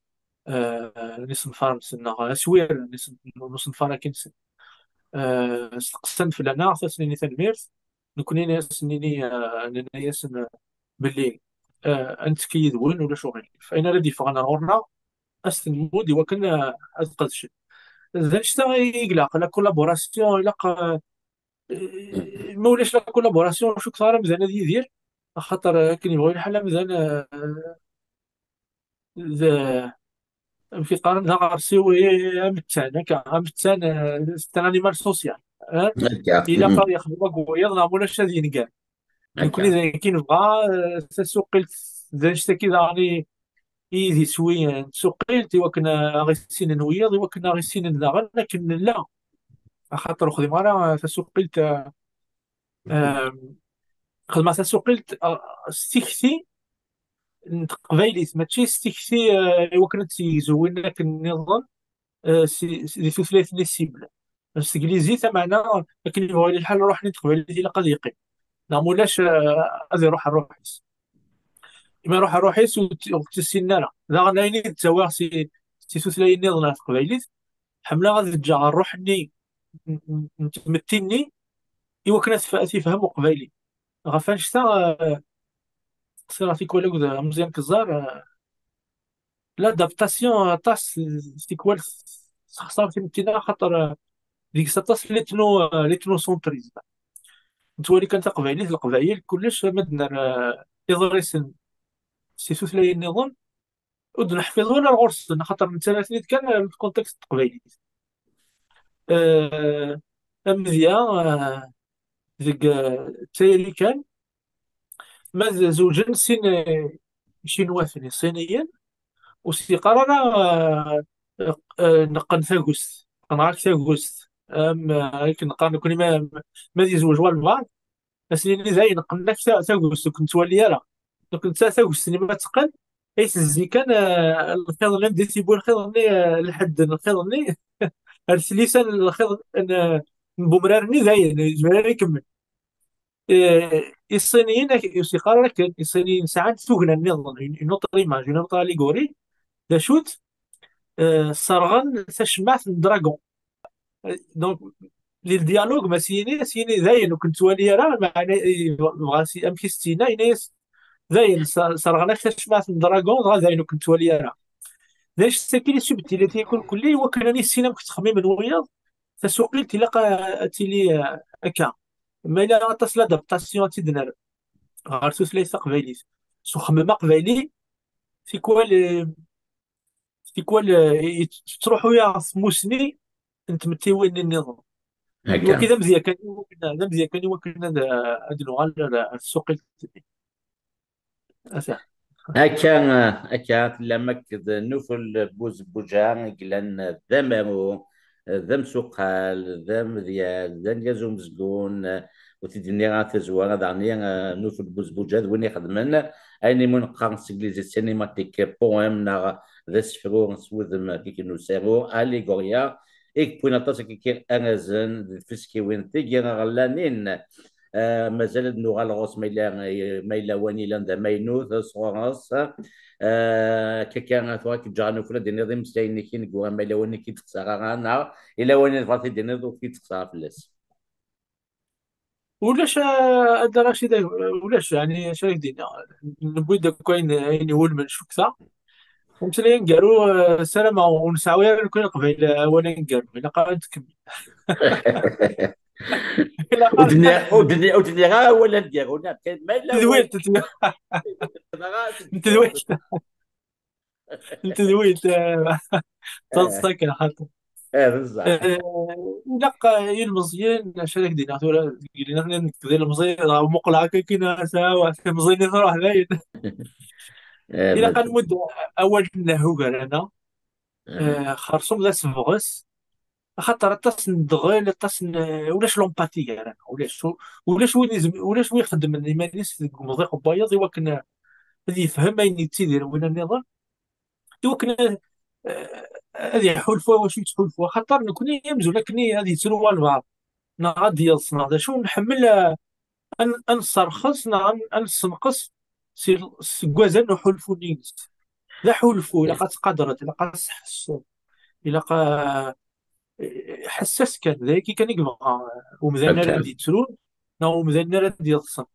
eh, n isenfar-nsen, neɣ aswir n isen-, n usenfar akkin-nsen. Eh, steqsan fell-aneɣ, ad sen-nini tanemmirt, nekkni ad sen-nini, eh, nenna-yasen, eh, belli, eh, ad nettekki yid-wen, ulac uɣilif. Ayen ara d-yeffɣen ar ɣur-neɣ, as-tenmud i wakken, eh, ad qedcen. D annect-a i ilaq, la collaboration, ilaq, eh, ma ulac la collaboration, ur cukkeɣ ara amdan ad yidir, axaṭer akken yebɣu lḥal amdan, eh, d, amek i qqaren, d aɣersiw, eh, amettan, akka, amettan, eh, c'est un animal social, eh? Akka. Ilaq ad yexdem akk wiyaḍ, neɣ ma ulac ad yenger. Akka. Nekkni d ayen kan nebɣa, eh, tasuqilt d annect-agi daɣen i, i d iswi, eh, n tsuqilt, i wakken, eh, aɣ-issinen wiyaḍ, i wakken aɣ-issinen daɣen akken nella. Axaṭer ur xdimeɣ ara, eh, tasuqilt, eh, eh, xedmeɣ tasuqilt, eh, s tikti n teqbaylit, mačči s tikti, eh, i wakken ad tt-yegzu win akken nniḍen, eh, si, si, di tutlayt-nni cible. S teglizit, ameɛna akken yebɣu yili lḥal, ṛṛuḥ-nni n teqbaylit ilaq ad yeqqim. Neɣ ma ulac, eh, ad iṛuḥ ṛṛuḥ-is. Imi iṛuḥ ṛṛuḥ-is ur t-, ur t-ssinen ara. Daɣen ayen i d-ttawiɣ si, si tutlayin nniḍen ɣer teqbaylit, ḥemmleɣ ad ǧǧeɣ ṛṛuḥ-nni n, n, n tmetti-nni i wakken ad t-, ad t-yefhem uqbayli. Ɣef annect-a, eh, qṣireɣ tikwal akked Meẓyan Keẓẓar, eh, l'adaptation aṭas tikwal texṣer timetti-nneɣ, axaṭer, eh, deg-s aṭas l'ethno, eh, l'ethnocentrisme. Nettwali kan taqbaylit, leqbayel, kullec, ma d-nerr, eh, iḍrisen si tutlayin nniḍen, ur d-neḥfiḍ wala ɣur-sen, axaṭer nettarra-ten-id kan, eh, deg contexte n teqbaylit. Eh, amedya, eh, deg, eh, tayri kan, ma d zewǧen sin, eh, icinwaten, iṣiniyen, ur s-yeqqar ara, eh, eh, neqqen tagust, qqneɣ-ak tagust. Am, eh, akken neqqar nekkni, ma, ma d yezweǧ walbeɛḍ, ad s-nini dayen, qqnen-ak ta-, tagust, ur k-nettwali ara. Donc, netta tagust-nni ma teqqen, ay tezzi kan, eh, lxiḍ-nni, am d-it-yewwi lxiḍ-nni, eh, lḥedd n lxiḍ-nni, ar tlisa n lxiḍ n, n umrar-nni, dayen, yezmer ara ikemmel. Eh, Iṣiniyen, ak-, ur s-yeqqar ara akken, Iṣiniyen sɛan tugna nniḍen, une, une autre image, une autre allégorie. D acu-tt? Eh, sserɣen tacemmaɛt n dragon. Eh, donc, di ldialogue, ma s-yini, s-yini, dayen, ur k-nettwali ara, meɛna, eh, dɣa si-, amek i s-tt-yenna, yenna-yas, dayen, s-, sserɣen-ak tacemmaɛt n dragon, dɣa dayen, ur k-nettwali ara. D anect-agi, les subtilités, kulli, i wakken ad nissin amek ttxemmimen wiyaḍ, tasuqilt ilaq a, ad tili, eh, akka. Ma yella aṭas l'adaptation ad tt-id-nerr ɣer tutlayt taqbaylit. S uxemmem aqbayli, tikwal, eh, tikwal, eh, i, tettruḥu-yaɣ tmusni n tmettiwin-nni nniḍen. Akka. Iwakken d amedya kan i wakken, d amedya kan i wakken ad, ad nuɣal ar, ar tsuqilt-nni. Ata. Akka, akka, tellam akked Nufel Buzbuǧa, i yellan d amaru, d amsuqal, d amedyaz, d argaz umezgun, ur t-id-nniɣ ara tazwara, daɣen, eh, Nufel Buzbuǧa d win ixedmen ayen imu neqqar s teglizit cinématique poème, neɣ d asefru s wudem, akken usaru, allégorie, i yewwin aṭas akka arrazen d tfiskiwin tigi ɣlanin. Eh, mazal ad nuɣal ɣur-s ma yella, ma yella wayen yellan d amaynut sɣur-s. Eh, akka kan, tura ad k-ǧǧeɣ a Nufel ad d-tiniḍ imeslayen-ik ineggura, ma yella wayen i k-id-texṣer ara, neɣ yella wayen i tebɣiḍ ad d-tiniḍ ur k-id-texṣer ara fell-as. Ulac, a, a Dda Racid, ulac, yeɛni, acu ara k-d-iniɣ? Newwi-d akk ayen, ayen iwulmen, cukkeɣ. Ameslay aneggaru, eh, ssarameɣ ur nesɛi ara nekkni Leqbayel awal aneggaru, ilaq ara nettkemmil. Ilaq ara Ur d-nniɣ, ur d-nniɣ, ur d-nniɣ ara awal aneggaru, neɣ kan ma yella tedwilt, awal tedwilt. Neɣ ara n tedwilt. N tedwilt, eh, taḍsa kan, xaṭer. Eh, d zzheṛ. Eh, ilaq, eh, ilmeẓyen, acu ara k-d-iniɣ tura, deg yelli-nneɣ nekk d ilemẓi, dɣa muqleɣ akka kan, ata, timẓin i truḥ dayen. Eh, ilaq ad nmudd awal-nneɣ ugar-aneɣ. Eh, xerṣum d asebɣes, axaṭer aṭas n ddɣel, aṭas n, ulac l'empathie gar-aneɣ, ulac, ulac win izem-, ulac win ixeddmen iman-is deg umḍiq n wayeḍ i wakken ad yefhem ayen yettidir win nniḍen, i wakken ad, eh, ad iḥulfu i wacu yettḥulfu. Axaṭer nekkni amzun akken ad yettru walbeɛḍ, neɣ ad yeḍs, neɣ d acu, nḥemmel, eh, ad n-, ad nesserxes neɣ ad n-, ad nessenqes si, seg wazal n uḥulfu-nni-ines. D aḥulfu, ilaq ad tqadreḍ, ilaq ad tḥesseḍ, ilaq a-, ḥessas kan, d ayagi kan i yebɣa umdan ara d-yettrun, neɣ umdan ara d-yeḍsen.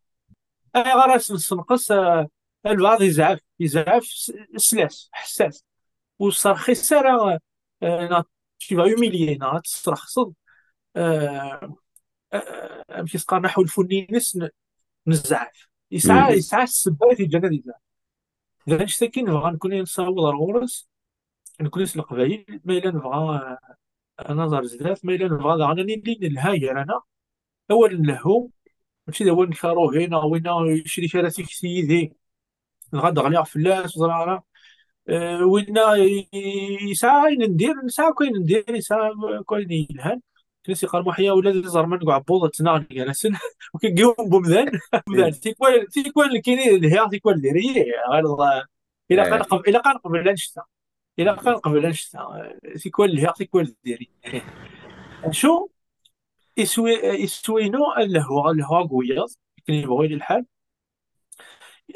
Ayɣer ad s-nessenqes, a, albeɛḍ yezɛef, yezɛef s-, slas, ḥessas. ur sserxis ara, eh, neɣ tu vas humilier, neɣ ad tesrexseḍ, eh, eh, amek i s-qqaren, aḥulfu-nni-ines n, n zzɛaf. Yesɛa, yesɛa ssebba i t-yeǧǧan ad yezɛef. D annect-agi nebɣa nekni nessaweḍ ar ɣur-s, nekni s Leqbayel, ma yella nebɣa, eh, ad naẓ ar zdat, ma yella nebɣa daɣen ad nili nelha gar-aneɣ. Awal n lehhu, mačči d awal n karuhi neɣ winna yecrik ara tikti yid-i, dɣa d-ɣliɣ fell-as, ur ẓriɣ ara. Eh, winna i-, i-, yesɛa ayen n dir, nesɛa akk ayen n dir, yesɛa akk ayen yelhan. Kra s yeqqar Muḥya, ula d iẓerman deg uɛebbuḍ ttnaɣen gar-asen. Ukeggiw n umdan, umdan, tikwal, tikwal nekkini lhiɣ, tikwal diri, ɣileḍ, eh, ilaq ad neqb-, ilaq ad neqbel annect-a. Ilaq ad neqbel annect-a. Eh, tikwal lhiɣ, tikwal diri. Acu? Iswi, iswi-inu ad lehhuɣ, ad lehhuɣ deg wiyaḍ, akken yebɣu yili lḥal.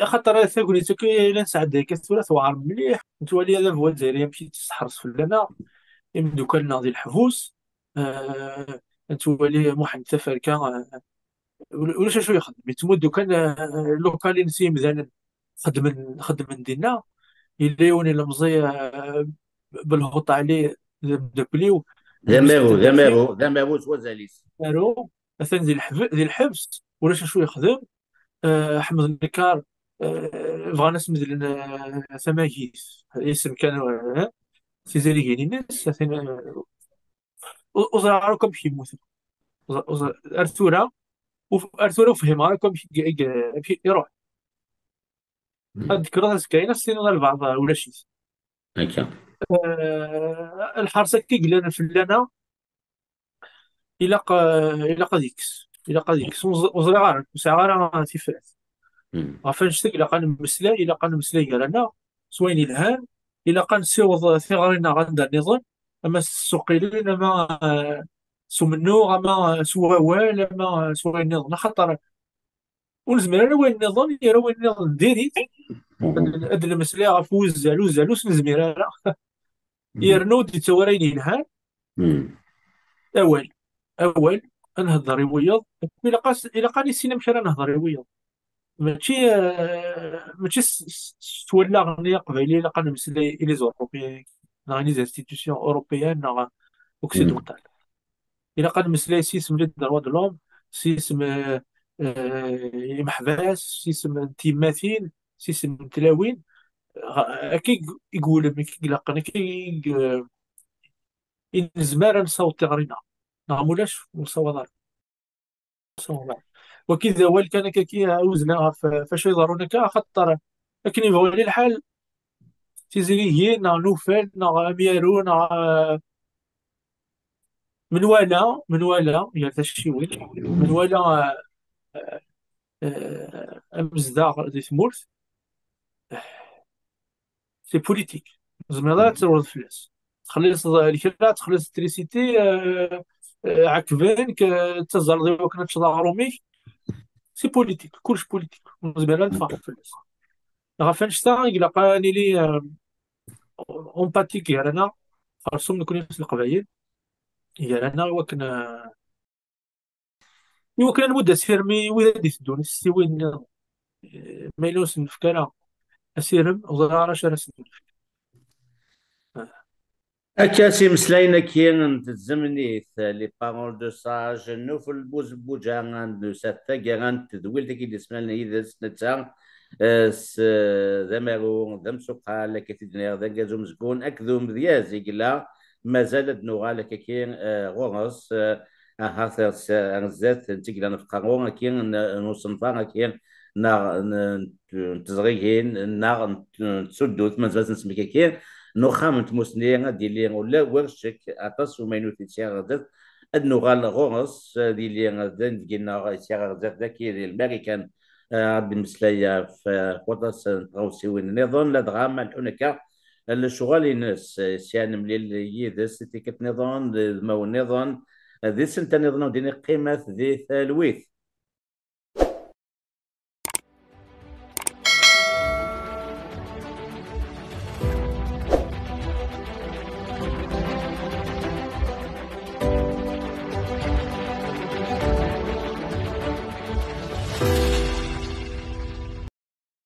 Axaṭer tagnit akk i la nesɛedday akka tura tewɛer mliḥ. Nettwali adabu azzayri amek i tt-iseḥres fell-aneɣ, imeddukal-nneɣ di leḥbus, eh, nettwali Muḥend Taferka, eh, ul-, ulac acu yexdem, yettmuddu kan, eh, lokal-ines i yimdanen xeddmen, xeddmen dinna. Yella yiwen ilemẓi, eh, Belhuṭ Ɛli, d ameddakel-iw, d amaru, d amaru, d amaru s wazal-is. Amaru, atan di lḥeb-, di lḥebs, ulac acu yexdem. Eh, Ḥmed Nekkar, eh, bɣan ad s-medlen, eh, tamagit, isem kan, eh, tizrigin-ines, atan, eh, ur, ur ẓriɣ ara akk amek yemmut. Ur ẓ-, ur ẓ-, ar tura, ur f-, ar tura ur fhimeɣ ara akk amek i, i, amek i iruḥ. Ad d-tekkreḍ azekka-in, ad s-tiniḍ albaɛḍ, eh, ulac-it. Akka. Eh, lḥerṣ akka i yellan fell-aneɣ, ilaq, eh, ilaq ad yekkes. Ilaq ad yekkes. Ur ẓ-, ur ẓriɣ ara, ur sɛiɣ ara tifrat. Ɣef annect-a ilaq ad nemmeslay, ilaq ad nemmeslay gar-aneɣ s wayen yelhan, ilaq ad nessiweḍ tiɣri-nneɣ anda nniḍen, ama s tsuqilin, ama, eh, s umennuɣ, ama, eh, s wawal, ama, eh, s wayen nniḍen. Axaṭer ur nezmir ara wayen nniḍen, yerra wayen nniḍen diri-t. Ad, ad nemmeslay ɣef wuzzal, uzzal ur s-nezmir ara. Yerna ur d-yettawi ara ayen yelhan. Awal, awal, ad nhedder i wiyeḍ. Ilaq as-, ilaq ad nissin amek ara nehder i wiyeḍ. Mačči, eh, mačči s, s, s wallaɣ-nni aqbayli ilaq ad nemmeslay i les Européens, neɣ i les institutions européennes, neɣ occidentales. Ilaq ad nemmeslay s yisem les droits de l'homme, s yisem, eh, eh, imeḥbas, s yisem n tyemmatin, s yisem n tlawin. Ɣ-, akka i g-, i iwulem, akka i ilaqen, akka i g-, i nezmer ad nessaweḍ tiɣri-nneɣ. Neɣ mulac, ur nessawaḍ ara. Wagi d awal kan akka, ki uzneɣ ɣef, ɣef wacu iḍerrun akka, axaṭer akken yebɣu yili lḥal, tizrigin neɣ nufal neɣ amyaru neɣ, eh, menwala, menwala gar tacciwin, menwala, eh, eh, amezdaɣ di tmurt, c'est politique. Ur tezmireḍ ara ad terwleḍ fell-as. Txelliṣeḍ lekra, txelliṣeḍ trisiti, eh, eh, ɛekkben-k, eh, tettazzaleḍ i wakken ad teččeḍ aɣrum-ik. C'est politique, kullec politique. Ur nezmir ara ad neffeɣ fell-as. Ɣef annect-a i ilaq ad nili, eh, empathique gar-aneɣ, xersum nekni s Leqbayel, gar-aneɣ i wakken, eh, i wakken ad nmudd asirem i wid ad d-iteddun, s tiwin nniḍen. Eh, ma yella ur sen-nefk ara asirem, ur ẓriɣ ara acu ara sen-nefk. Akka s imeslayen-agi n tzemnit, les paroles de sage, n Ufel Buzebbuǧa, n usattag, n tedwilt-agi d-ismalen yid-s netta, eh, s, eh, d amaru, d amsuqal, akka i t-id-nniɣ, d argaz umezgun, akked umedyaz i yella, mazal ad nuɣal akkaki, eh, ɣur-s, eh, ahat ar s-, ar zdat n tigla n Fqaru, aki n, n usenfar, aki neɣ n, n, n teẓrigin, neɣ n, n tsuddut, ma nezmer ad nesmek aki, n uxxam n tmusni, ad d-yili ula war ccek aṭas n umaynut i tt-yerra ɣer zdat, ad nuɣal ɣur-s, ad yili d inebgi-nneɣ i tt-yerra ɣer zdat, dagi di Lmarikan, eh, ad d-nemmeslay ɣef, eh, waṭas n tɣawsiwin nniḍen, ladɣa ma leḥḥun akka lecɣal-ines, eh, sya nemlil yid-s i tikkelt nniḍen, d udmawen nniḍen, eh, di ssenta nniḍen, ad d-nini qqimet di talwit.